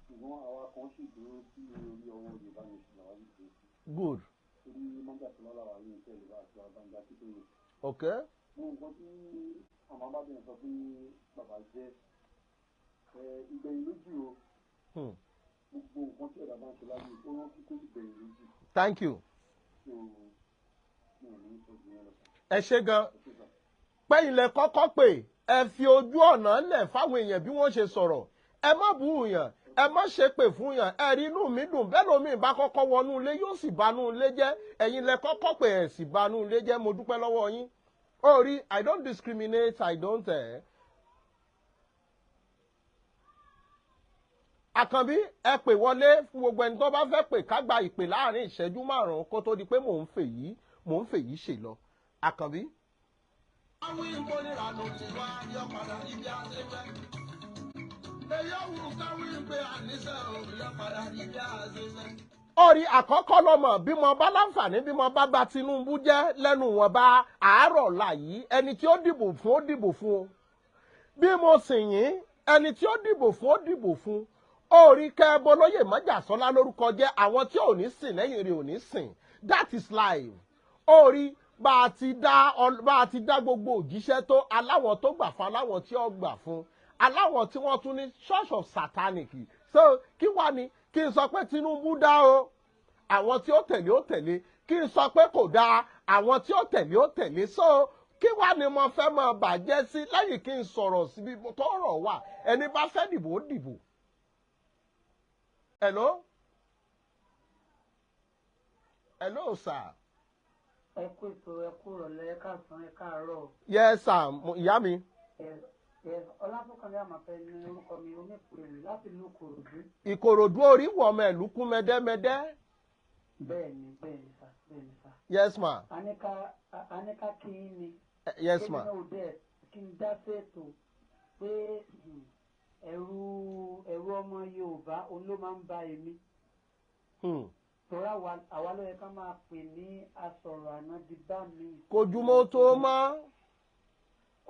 Ṣùgbọ́n àwa kan sì dúró sí orí ọwọ́ Yorùbá Nation làwa yìí dúró sí. Good. Torí mọ́jà tó lọ́la wà ní ìfẹ́ Yorùbá àti Abájá Akíntóyè. Ok. Mo nǹkan tí àwọn abábẹ́yẹn sọ pé bàbá jẹ́ ìgbẹ̀yìn lójú o. Gbogbo nǹkan tí ẹ̀dá bá ń ṣe láyé, ó rántí pé ìgbẹ̀yìn lójú. Thank you. So mi ò ní sọ jù yẹn lọ sà. Ẹ ṣé gan. Ẹ ṣé sà. Pẹ́yìn lẹ kọ́kọ́ pè, ẹ fi ojú ọ̀nà lẹ̀ fáwọn èèyàn bí wọ́n ṣe sọ̀rọ̀. Ẹ má bú yàn, ẹ má ṣe pè fún yàn. Ẹ rí, inú mi dùn. Bẹ́ẹ̀ lómi ìbá kọ́kọ́ wọnú ilé, yóò sì banú ilé jẹ́. Ẹ̀yin lẹ kọ́kọ́ pè, ẹ̀ sì banú ilé jẹ́. Mo dúpẹ́ lọ́wọ́ yín. Ó rí, I don't discriminate, I don't. Àkànbí, ẹ pè wọlé fún gbogbo ẹni tó bá fẹ́ pè, ká gba ìpè láàrin ìṣẹ́jú 5 kó tó di pé mò ń fèyí ṣe lọ. Àkànbí. Àwọn ìgbónírànù ti wá yọ padà ibi àṣefẹ́. Èyí ò wù káwí pé àníṣe ò yọ padà ibi àṣefẹ́. Ọ̀rí àkọ́kọ́ lọ́mọ, bí mo bá láǹfààní, bí mo bá gba Tinubu jẹ́ lẹ́nu wọn bá àárọ̀ ọ̀la yìí, ẹni tí ó dìbò fún, ó dìbò fún o. Bí mo sì yín, ẹni tí ó dìbò fún, ó dìbò fún. Orí kẹ́ bolóyè mọ́jàsọ́lá lórúkọ jẹ́, àwọn tí ò ní sìn lẹ́yìn rẹ̀ ò ní sìn. That is life. Orí, bá a ti dá gbogbo òjíṣẹ́ tó aláwọ̀ tó gbà fún, aláwọ̀ tí ó gbà fún, aláwọ̀ tí wọ́n tún ní Church of Satanic. So kí wá ni kí n sọ pé Tinubu dá o, àwọn tí ó tẹ̀lé ó tẹ̀lé. Kí n sọ pé kò dáa, àwọn tí ó tẹ̀lé ó tẹ̀lé. So kí wá ni mo fẹ́ máa bàjẹ́ sí lẹ́yìn kí n sọ̀rọ̀ síbi tọ́rọ̀ wà? Ẹni bá fẹ́ dìbò, ó dìbò. Hello, hello sir. Ẹ kú ètò, ẹ kú rọ̀lẹ́, ẹ káàsán, ẹ káàárọ̀. Yes sir, ìyá mi. Ẹ Ọláfọkànlẹ Àmàfẹ ní orúkọ mi, onípèrè láti ìlú Ìkòròdú. Ìkòròdú, orí wọ̀ ọmọ ìlú kún mẹ́dẹ́mẹ́dẹ́. Bẹ́ẹ̀ ni sà, bẹ́ẹ̀ ni sà. Yes ma. Aníká kí n ni. Yes ma. Kí ni náà dẹ̀ kí n dá séètò pé ẹ̀rù ọmọ Yorùbá òun ló máa ń ba èmi. Tọ́ra àwa ló yẹ ká máa pè ní asọ̀rọ̀ àná di bá mi. Kojúmọ́ tó mọ́.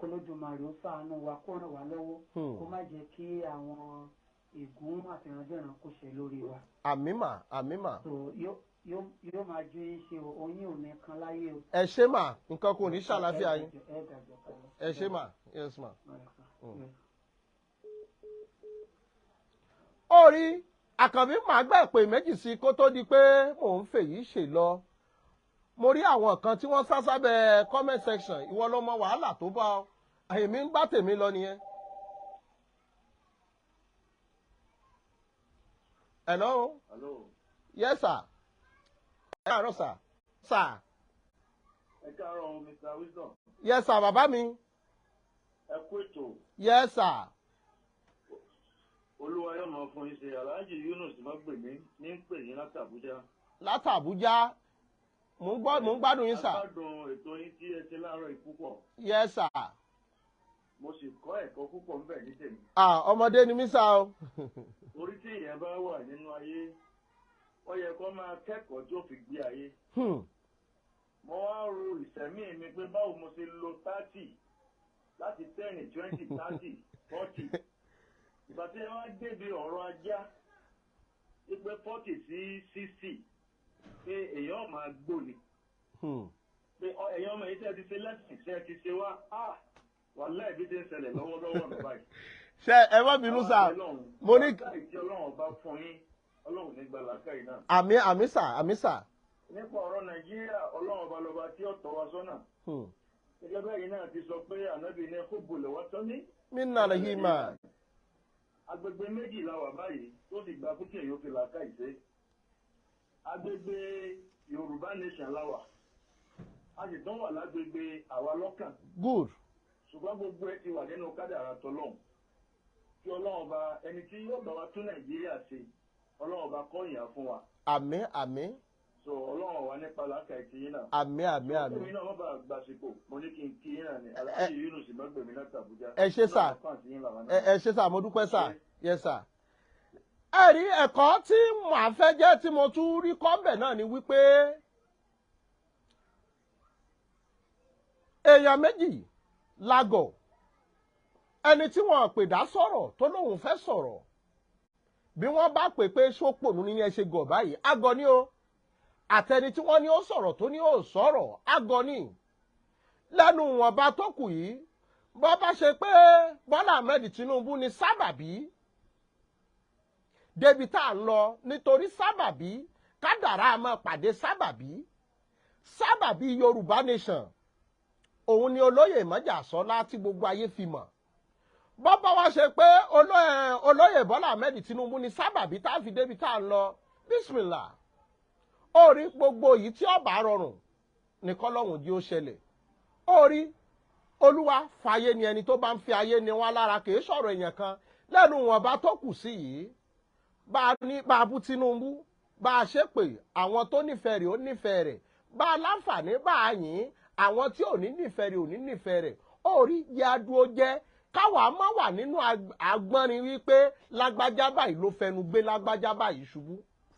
K'Olódùmarè ó ṣàánú wa, kó ràn wá lọ́wọ́, kó má jẹ́ kí àwọn ègún àtìrandíran kó ṣe lórí wa. Àmín mà, àmín mà. So yóò máa jó yín ṣe o, oyin ò ní kan láyé o. Ẹ ṣé mà, nǹkan kò ní ṣàlàáfíà yín. Ẹ dàgbà kalẹ̀. Ẹ ṣé mà, yes ma. Ó rí Àkànbí, màá gbà pé méjì sí kó tó di pé mò ń fèyí ṣe lọ. Mo rí àwọn kan tí wọ́n sá sábẹ́ comment section. Ìwọ ló mọ wàhálà tó bá ọ, èmi ń bá tèmi lọ nìyẹn. Hello. Hello. Yes sir. Ẹ káàárọ̀ sir. Sir. Ẹ káàárọ̀ Mr. Wisdom. Yes sir, bàbá mi. Ẹ kú ètò. Yes sir. Olúwa yóò máa fún yín ṣe. Alhaji Yunus Mọ́gbèmí ní ń pè yín láti Àbújá. Láti Àbújá. Mò ń gbọ́, mò ń gbádùn yín sir. A gbádùn ètò yín tí ẹ ṣe láàárọ̀ yìí púpọ̀. Yes sir. Mo sì kọ́ ẹ̀kọ́ púpọ̀ ń bẹ̀ ní tèmi. Ah, ọmọdé ni mí sá o. Orí tí èèyàn bá wà nínú ayé, ó yẹ kó máa kẹ́kọ̀ọ́ tí ó fi gbé ayé. Mo wá ro ìsẹ̀mí mi pé báwo mo ṣe lo 30 láti 10, 20, 30, 40. Ìgbà tí wọ́n débi ọ̀rọ̀ ajá, wípé 40 sí 60 pé èèyàn máa gbó ni. Pé èèyàn ọmọ yìí tẹ́ ti ṣe lẹ́sìn tẹ́ ti ṣe wá, wàhálà ìbí ti ń ṣẹlẹ̀ lọ́wọ́lọ́wọ́ ní báyìí. Ṣé ẹ má bínú sá, mo ní. Tí Ọlọ́run bá fún yín, Ọlọ́run ní gba làákàyè náà. Àmín àmín sà, àmín sà. Nípa ọ̀rọ̀ Nàìjíríà, Ọlọ́run ọba lọba tí ó tọ́ wa sọ́nà. Gẹ́gẹ́ bẹ́ẹ̀ yìí náà ti sọ pé ànábì ní kó bolẹ̀ wá tán ní. Mí nà lè yí mà. Agbègbè méjì la wà báyìí tó sì gba kúkì èyí ó fi làákàyè ṣe. Agbègbè Yorùbá nation la wà. A sì tún wà lágbègbè àwa lọ́kàn. Good. Ṣùgbọ́n gbogbo ẹ ti wà nínú kádàrá tọlọ́hun. Kí Ọlọ́run ọba ẹni tí yóò bá wa tún Nàìjíríà ṣe, Ọlọ́run ọba kọ́ ìyà fún wa. Àmín àmín. So Ọlọ́run wà nípa làákàyè ti yín náà. Àmín àmín àmín. Èmi náà wọ́n bá gbàsìkò, mo ní kí n kí yín náà ni. Alhaji Yunus Mọ́gbèmí láti Àbújá. Ẹ ṣé sà, ẹ ṣé sà, mo dúpẹ́ sà. Yes sà. Ẹ rí ẹ̀kọ́ tí màá fẹ́ jẹ́ tí mo tún rí kọ́ńbẹ̀ náà ni wípé èèyàn méjì lágọ̀, ẹni tí wọ́n pè dá sọ̀rọ̀ tó lóun fẹ́ sọ̀rọ̀, bí wọ́n bá pè pé sópònú ní ẹ ṣe gọ̀ báyìí, àgọ̀ ni o. Àtẹni tí wọ́n ní ó sọ̀rọ̀ tó ní ó sọ̀rọ̀, àgọ̀ ni. Lẹ́nu ìwọ̀nba tó kù yìí, bọ́ bá ṣe pé Bọ́lá Ahmed Tinubu ni sábàbí débi tá à ń lọ, nítorí sábàbí kádàrá máa pàdé sábàbí. Sábàbí Yorùbá nation òun ni olóyè Mọ́jàsọ́lá tí gbogbo ayé fi mọ̀. Bọ́ bá wá ṣe pé olóyè Bọ́lá Ahmed Tinubu ni sábàbí tá a fi débi tá à ń lọ, bísímìlà. Ó rí gbogbo yìí tí ó bá rọrùn ní kọ́lọ́hún jí ó ṣẹlẹ̀. Ó rí Olúwa fàyè ni ẹni tó bá ń fi ayé ni wọ́n lára, kì í sọ̀rọ̀ èèyàn kan. Lẹ́nu ìwọ̀nba tó kù sí yìí, bá a ní bá a bú Tinubu, bá a ṣe pé àwọn tó nífẹ̀ẹ́ rẹ̀ ó nífẹ̀ẹ́ rẹ̀, bá a láǹfààní bá a yìn, àwọn tí ò ní nífẹ̀ẹ́ rẹ̀ ò ní nífẹ̀ẹ́ rẹ̀. Ó rí yẹ adúró jẹ́ káwa má wà nínú agbọ́nrin wípé lágbájá báyìí ló fẹnu gbé lágbájá báyìí ṣubú.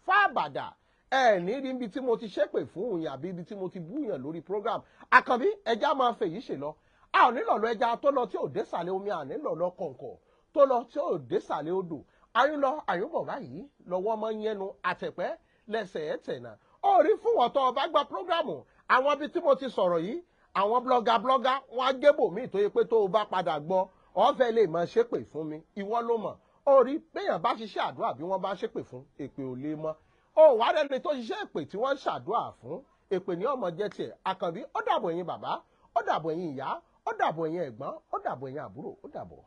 Fáàbàdà ẹ ní rí ibi tí mo ti ṣépè fún òyìn àbí ibi tí mo ti búyàn lórí program. Àkànbí ẹja máa fèyí ṣe lọ. A ò nílò lọ ẹja tó lọ tí ò dé sàlẹ̀ omi, à nílò lọ kọ̀ǹkọ̀ tó lọ tí ò dé sàlẹ̀ odò. Ayún lọ àyún bọ̀ báyìí lọ́wọ́ máa ń yẹnu àtẹ̀pẹ́ lẹ́sẹ̀ ẹ̀ tẹ̀nà. Ó rí fún wọn tó o bá gba prógrámù àwọn ibi tí mo ti sọ̀rọ̀ yìí, àwọn blọ́gà blọ́gà wọn á gébò míì tó yẹ pé tó o bá padà gbọ́ ọ̀fẹ́ lè máa ṣépè fún mi, ìwọ ló mọ̀. Ó rí béèyàn bá ṣiṣẹ́ àdúrà bí wọ́n bá ṣépè fún, èpè ò lè mọ́. Ó wà rẹ́ni tó ṣiṣẹ́ èpè tí wọ́n ń ṣàdúrà fún, èpè ní ọmọ jẹ́ tiẹ̀. Àkànbí, ó dàbọ̀ ẹ̀yin bàbá, ó dàbọ̀ ẹ̀yin ìyá, ó dàbọ̀ ẹ̀yin ẹ̀gbọ́n, ó dàbọ̀ ẹ̀yin àbúrò, ó dàbọ̀.